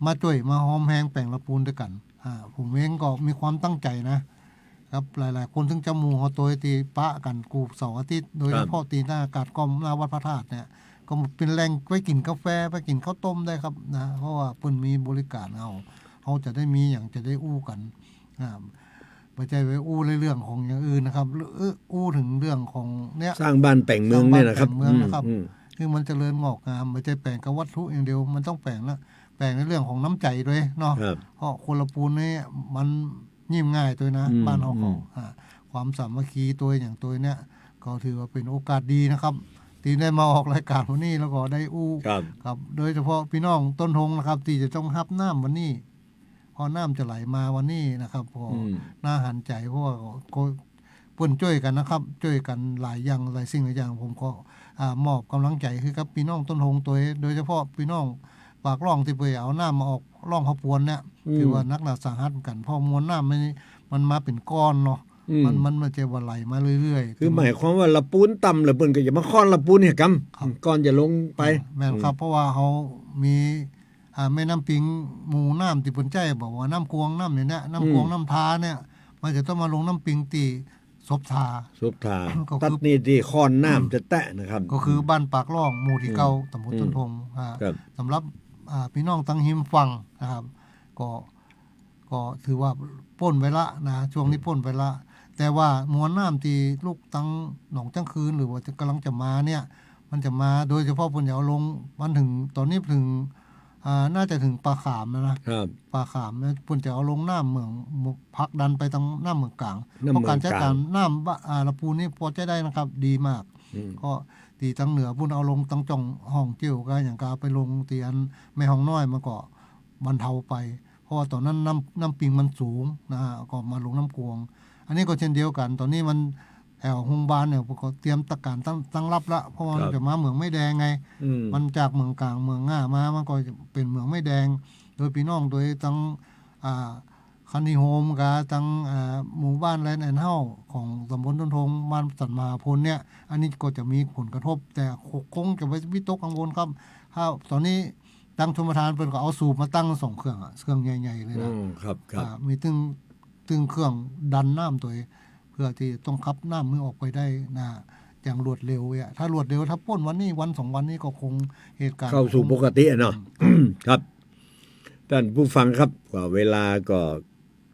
มาจ้วยมาหอมแฮงแป๋งละปูนตวยกั๋น อ่า ผมเองก็มีความตั้งใจ๋นะ ครับ หลายๆ คนซึ่งจะหมู่เฮาตวยตี้ปะกั๋นกู้เสาร์อาทิตย์ โดยเฉพาะ ครับ ตี้หน้ากาดก้อมหน้าวัดพระธาตุเนี่ย ก็เป๋นแหล่งไปกิ๋นกาแฟ ไปกิ๋นข้าวต้มได้ครับนะ เพราะว่าเปิ้นมีบริก๋านเฮา เฮาจะได้มีหยังจะได้อู้กั๋น อ่า บ่ใจ้ไปอู้ในเรื่องของอย่างอื่นนะครับ เอ่อ อู้เถิงเรื่องของเนี่ย สร้างบ้านแป๋งเมืองเนี่ยนะครับ สร้างบ้านแป๋งเมืองนะครับ อืม อืม หื้อมันเจริญงอกงาม บ่ใจ้แป๋งกับวัตถุอย่างเดียว มันต้องแป๋งนะ แป๋งในเรื่องของน้ำใจ๋ตวยเนาะ ครับ เพราะคนละปูนนี่มัน ยิ้มง่ายตวยนะ อืม บ้านเฮาก็ อืม อ่า ความสามัคคีตวยอย่างตวยเนี่ย ก็ถือว่าเป๋นโอกาสดีนะครับ ตี้ได้มาออกรายก๋านวันนี้แล้วก็ได้อู้ ครับ กับ โดยเฉพาะปี้น้องต้นทงนะครับ ตี้จะต้องฮับน้ำวันนี้ เพราะน้ำจะไหลมาวันนี้นะครับ ก็ อืม น่าหันใจ๋ เพราะว่าก็ ก็เปิ้นจ้วยกั๋นนะครับ จ้วยกั๋นหลายอย่าง หลายสิ่งหลายอย่าง ผมก็ อ่า มอบก๋ำลังใจ๋หื้อกับปี้น้องต้นทงตวย โดยเฉพาะปี้น้องปากร่องตี้เปิ้นเอาน้ำมาออกร่องข้าวปวนเนี่ย อืม ถือว่าหนักหนาสาหัสเหมือนกั๋น เพราะมวลน้ำมัน มันมาเป๋นก้อนเนาะ อืม มัน มัน มันจะว่าไหลมาเรื่อยๆ คือหมายความว่าละปูนต่ำแล้วเปิ้นก็จะมาค้อนละปูนเนี่ยกำ ครับ ก่อนจะลงไป แม่นครับ อืม เพราะว่าเฮามี อ่า แม่น้ำปิง หมู่น้ำตี้เปิ้นใจ๊ บอกว่าน้ำกวง น้ำเนี่ยนะ น้ำกวง อืม น้ำทาเนี่ย มันจะต้องมาลงน้ำปิงตี้ สบทา สบทา ก็คือ ตั๊ดนี่ตี้ค้อนน้ำจะแตะนะครับ ก็คือบ้านปากร่อง หมู่ตี้เก้า อืม ตำบลต้นทง อืม อ่า ครับ สำหรับ อ่า ปี้น้องตังฮิมฝั่งนะครับ ก็ ก็ถือว่าป๊นไปละนะ ช่วงนี้ ครับ ป๊นไปละ แต่ว่ามวลน้ำตี้ลุกตังหนองจั้งคืน หรือว่าจะ ก๋ำลังจะมาเนี่ย มันจะมา โดยเฉพาะเปิ้นจะเอาลง มันเถิง ต๋อนนี้เถิง อ่า น่าจะเถิงป่าขามแล้วนะ ครับ ป่าขามเนี่ย เปิ้นจะเอาลงน้ำเหมือง ผลักดันไปตังน้ำเหมืองก๋าง น้ำเหมืองก๋าง เพราะก๋านใจ๊ก๋านน้ำบะ อ่า ละปูนนี่ปอใจ๊ได้นะครับ ดีมาก อืม ก็ตี้ตังเหนือปู้นเอาลงตังจ่องฮ่องเจี้ยวก็อย่างก็เอาไปลงตี้อันแม่ฮ่องน้อย มันก็บรรเทาไป เพราะว่าต๋อนนั้นน้ำ น้ำปิงมันสูงนะฮะ ก็มาลงน้ำกวง อันนี้ก็เช่นเดียวกั๋น ต๋อนนี้มัน แถวโฮงบาลเนี่ย ก็เตรียมตะก๋านตั้ง ตั้งรับละ เพราะว่ามัน ครับ จะมาเหมืองไม้แดงไง อืม มันจากเหมืองก๋าง เหมืองง่ามา มันก็เป๋นเหมืองไม้แดง โดยปี้น้อง โดยตัง อ่า คันนิโฮมกับตัง อ่า หมู่บ้านแลนด์แอนด์เฮ้าส์ของตำบลต้นทง บ้านสันมหาพลเนี่ย อันนี้ก็จะมีผลกระทบ แต่คงจะไม่วิตกกังวลครับ ถ้าต๋อนนี้ตังชลประทานเปิ้นก็เอาสูบมาตั้งสองเครื่องอะ เครื่องใหญ่ๆ เลยนะ อืม ครับ ครับ อ่า มีตึง ตึงเครื่องดันน้ำตวย เพื่อตี้จะต้องขับน้ำหื้อออกไปได้นะ อย่างรวดเร็วเนี่ย ถ้ารวดเร็ว ถ้าป๊นวันนี้วันสองวันนี้ก็คงเหตุก๋ารณ์ เข้าสู่ปกติอะเนาะ อืม ครับ ต้านผู้ฟังครับ ก็เวลาก็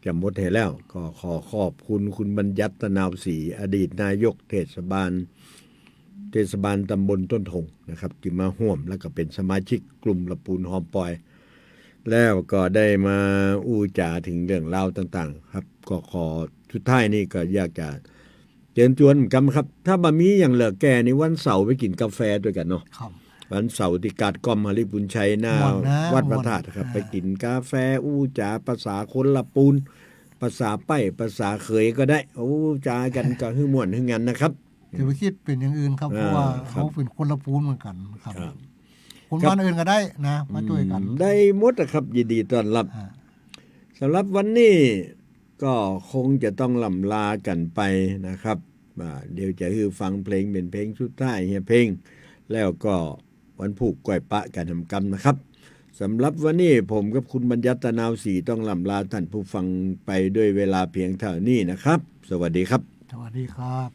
จะหมดไปแล้ว ก็ขอขอบคุณคุณบัญญัติ ตะนาวศรี อดีตนายกเทศบาล เทศบาลตำบลต้นทงนะครับ ตี้มาฮ่วม แล้วก็เป๋นสมาชิกกลุ่มละปูนหอมปอย แล้วก็ได้มาอู้จ๋าเถิงเรื่องราวต่างๆ ครับ ก็ขอ สุดท้ายนี้ก็อยากจะเจิญจวนกำครับ ถ้าบ่มีอย่างเหลือแก่นี่วันเสาร์ไปกิ๋นกาแฟตวยกั๋นเนาะ ครับ วันเสาร์ตี้กาดก้อมหฤบุญชัยหน้า ม่วนนะ วัดพระธาตุครับ ม่วน อ่า ไปกิ๋นกาแฟอู้จ๋าภาษาคนละปูน ภาษาใป๊ ภาษาเขยก็ได้ อู้จ๋ากั๋นก็หื้อม่วนหื้องันนะครับ อย่าไปกึ๊ดเป๋นอย่างอื่นครับ อ่า เพราะว่า ครับ เฮาเป๋นคนละปูนเหมือนกั๋นครับ ครับ คน ครับ บ้านอื่นก็ได้นะ มาจ้วยกั๋น อืม ได้หมดอะครับ ยินดีต้อนรับ อ่า สำหรับวันนี้ก็คงจะต้องล่ำลากั๋นไปนะครับ อ่า เดี๋ยวจะหื้อฟังเพลงเป๋นเพลงสุดท้ายเหียเพลง แล้วก็วันพูกก้อยปะกั๋นหำกำนะครับ สำหรับวันนี้ผมกับคุณบัญญัติ ตะนาวศรี ต้องล่ำลาต้านผู้ฟังไปด้วยเวลาเพียงเท่านี้นะครับ สวัสดีครับ สวัสดีครับ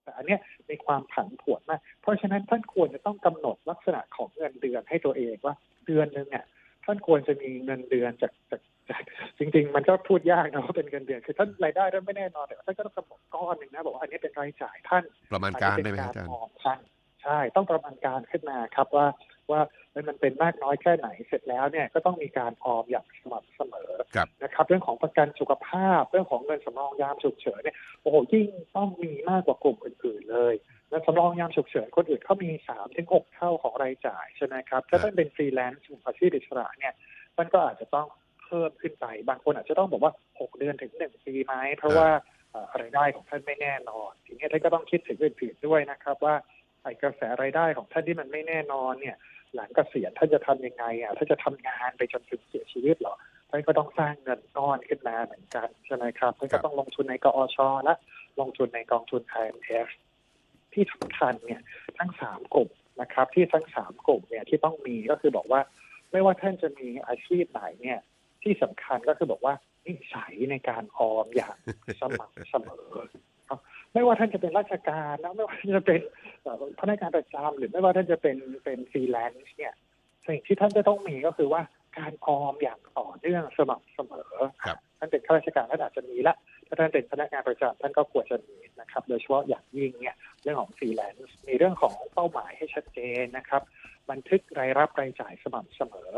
แต่อันเนี้ยมีความผันผวนมาก เพราะฉะนั้นท่านควรจะต้องกำหนดลักษณะของเงินเดือนให้ตัวเองว่าเดือนหนึ่งอ่ะ ท่านควรจะมีเงินเดือนจาก จาก จาก จริงๆ มันก็พูดยากนะว่าเป็นเงินเดือน คือท่านรายได้ท่านไม่แน่นอน แต่ว่าท่านก็ต้องกำหนดก้อนหนึ่งนะ บอกว่าอันนี้เป็นรายจ่ายท่าน ประมาณการได้ไหม อันนี้เป็นการ อาจารย์ ออมท่าน ใช่ ต้องประมาณการขึ้นมาครับว่า ว่ามันเป็นมากน้อยแค่ไหน เสร็จแล้วเนี่ยก็ต้องมีการออมอย่างสม่ำเสมอ ครับ นะครับ เรื่องของประกันสุขภาพ เรื่องของเงินสำรองยามฉุกเฉินเนี่ย โอ้โห ยิ่งต้องมีมากกว่ากลุ่มอื่นๆเลย เงินสำรองยามฉุกเฉินคนอื่นเขามีสามถึงหกเท่าของรายจ่ายใช่ไหมครับ ถ้า ครับ ท่านเป็นฟรีแลนซ์ กลุ่มอาชีพอิสระเนี่ย ท่านก็อาจจะต้องเพิ่มขึ้นไป บางคนอาจจะต้องบอกว่าหกเดือนถึงหนึ่งปีไหม เพราะ ครับ ว่า เอ่อ รายได้ของท่านไม่แน่นอน ทีนี้ท่านก็ต้องคิดถึงอื่นๆด้วยนะครับว่า ไอ้กระแสรายได้ของท่านที่มันไม่แน่นอนเนี่ย หลังเกษียณท่านจะทำยังไงอ่ะ ท่านจะทำงานไปจนถึงเสียชีวิตเหรอ ท่านก็ต้องสร้างเงินก้อนขึ้นมาเหมือนกันใช่ไหมครับ ท่านก็ ครับ ต้องลงทุนใน กอช และลงทุนในกองทุน ไอเอ็มเอฟ ที่สำคัญเนี่ยทั้งสามกลุ่มนะครับ ที่ทั้งสามกลุ่มเนี่ยที่ต้องมีก็คือบอกว่า ไม่ว่าท่านจะมีอาชีพไหนเนี่ย ที่สำคัญก็คือบอกว่านิสัยในการออมอย่างสม่ำเสมอเนาะ ไม่ว่าท่านจะเป็นราชการนะ ไม่ว่าท่านจะเป็น เอ่อ พนักงานประจำ หรือไม่ว่าท่านจะเป็น เป็นฟรีแลนซ์เนี่ย สิ่งที่ท่านจะต้องมีก็คือว่าการออมอย่างต่อเนื่องสม่ำเสมอ ครับ ท่านเป็นข้าราชการท่านอาจจะมีละ ถ้าท่านเป็นพนักงานประจำท่านก็ควรจะมีนะครับ โดยเฉพาะอย่างยิ่งเนี่ยเรื่องของฟรีแลนซ์ มีเรื่องของเป้าหมายให้ชัดเจนนะครับ บันทึกรายรับรายจ่ายสม่ำเสมอ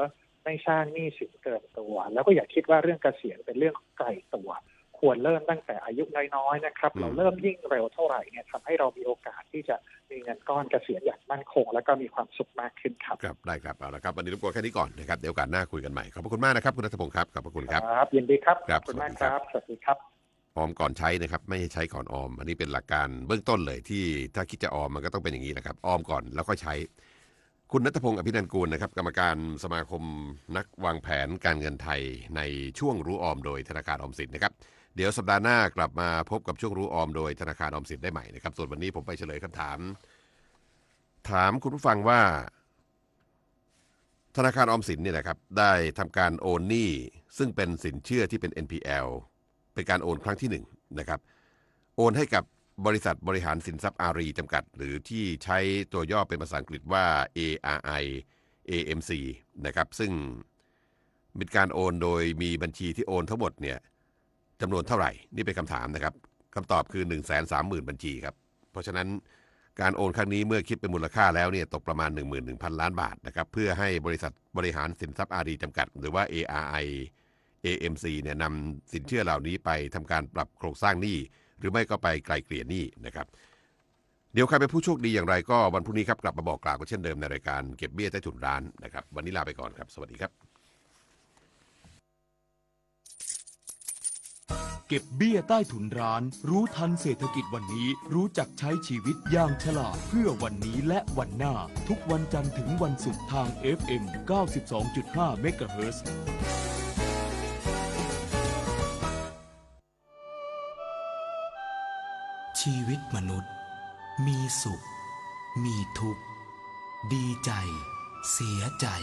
ไม่สร้างหนี้สินเกินตัว แล้วก็อย่าคิดว่าเรื่องเกษียณเป็นเรื่องไกลตัว ควรเริ่มตั้งแต่อายุน้อยๆนะครับ อืม เราเริ่มยิ่งเร็วเท่าไหร่เนี่ยทำให้เรามีโอกาสที่จะมีเงินก้อนเกษียณอย่างมั่นคง แล้วก็มีความสุขมากขึ้นครับ ครับ ได้ครับ เอาละครับ วันนี้รบกวนแค่นี้ก่อนนะครับ เดี๋ยวโอกาสหน้าคุยกันใหม่ ขอบพระคุณมากนะครับ คุณณัฐพงษ์ครับ ขอบพระคุณครับ ครับ ยินดีครับ ครับ ขอบคุณมากครับ สวัสดีครับ สวัสดีครับ ออมก่อนใช้นะครับ ไม่ใช่ใช้ก่อนออม อันนี้เป็นหลักการเบื้องต้นเลยที่ถ้าคิดจะออมมันก็ต้องเป็นอย่างนี้แหละครับ ออมก่อนแล้วค่อยใช้ คุณณัฐพงษ์ อภินันท์กูลนะครับ กรรมการสมาคมนักวางแผนการเงินไทย ในช่วงรู้ออมโดยธนาคารออมสินนะครับ เดี๋ยวสัปดาห์หน้ากลับมาพบกับช่วงรู้ออมโดยธนาคารออมสินได้ใหม่นะครับ ส่วนวันนี้ผมไปเฉลยคำถาม ถามคุณผู้ฟังว่า ธนาคารออมสินเนี่ยนะครับ ได้ทำการโอนหนี้ซึ่งเป็นสินเชื่อที่เป็น เอ็นพีแอล เป็นการโอนครั้งที่หนึ่งนะครับ โอนให้กับบริษัทบริหารสินทรัพย์อารีย์จำกัด หรือที่ใช้ตัวย่อเป็นภาษาอังกฤษว่า เออาร์ไอ เอเอ็มซี นะครับ ซึ่งเป็นการโอนโดยมีบัญชีที่โอนทั้งหมดเนี่ย จำนวนเท่าไหร่ นี่เป็นคำถามนะครับ คำตอบคือ หนึ่งแสนสามหมื่น บัญชีครับ เพราะฉะนั้นการโอนครั้งนี้เมื่อคิดเป็นมูลค่าแล้วเนี่ย ตกประมาณ หนึ่งหมื่นหนึ่งพัน ล้านบาทนะครับ เพื่อให้บริษัทบริหารสินทรัพย์อารีย์จำกัด หรือว่า เออาร์ไอ เอเอ็มซี เนี่ย นำสินเชื่อเหล่านี้ไปทำการปรับโครงสร้างหนี้ หรือไม่ก็ไปไกล่เกลี่ยหนี้นะครับ เดี๋ยวใครเป็นผู้โชคดีอย่างไรก็วันพรุ่งนี้ครับ กลับมาบอกกล่าวกันเช่นเดิมในรายการเก็บเบี้ยใต้ถุนร้านนะครับ วันนี้ลาไปก่อนครับ สวัสดีครับ เก็บเบี้ยใต้ถุนร้าน รู้ทันเศรษฐกิจวันนี้ รู้จักใช้ชีวิตอย่างฉลาด เพื่อวันนี้และวันหน้า ทุกวันจันทร์ถึงวันศุกร์ทาง เอฟเอ็ม เก้าสิบสองจุดห้า เมกะเฮิรตซ์ ชีวิตมนุษย์ มีสุข มีทุกข์ ดีใจ๋ เสียใจ๋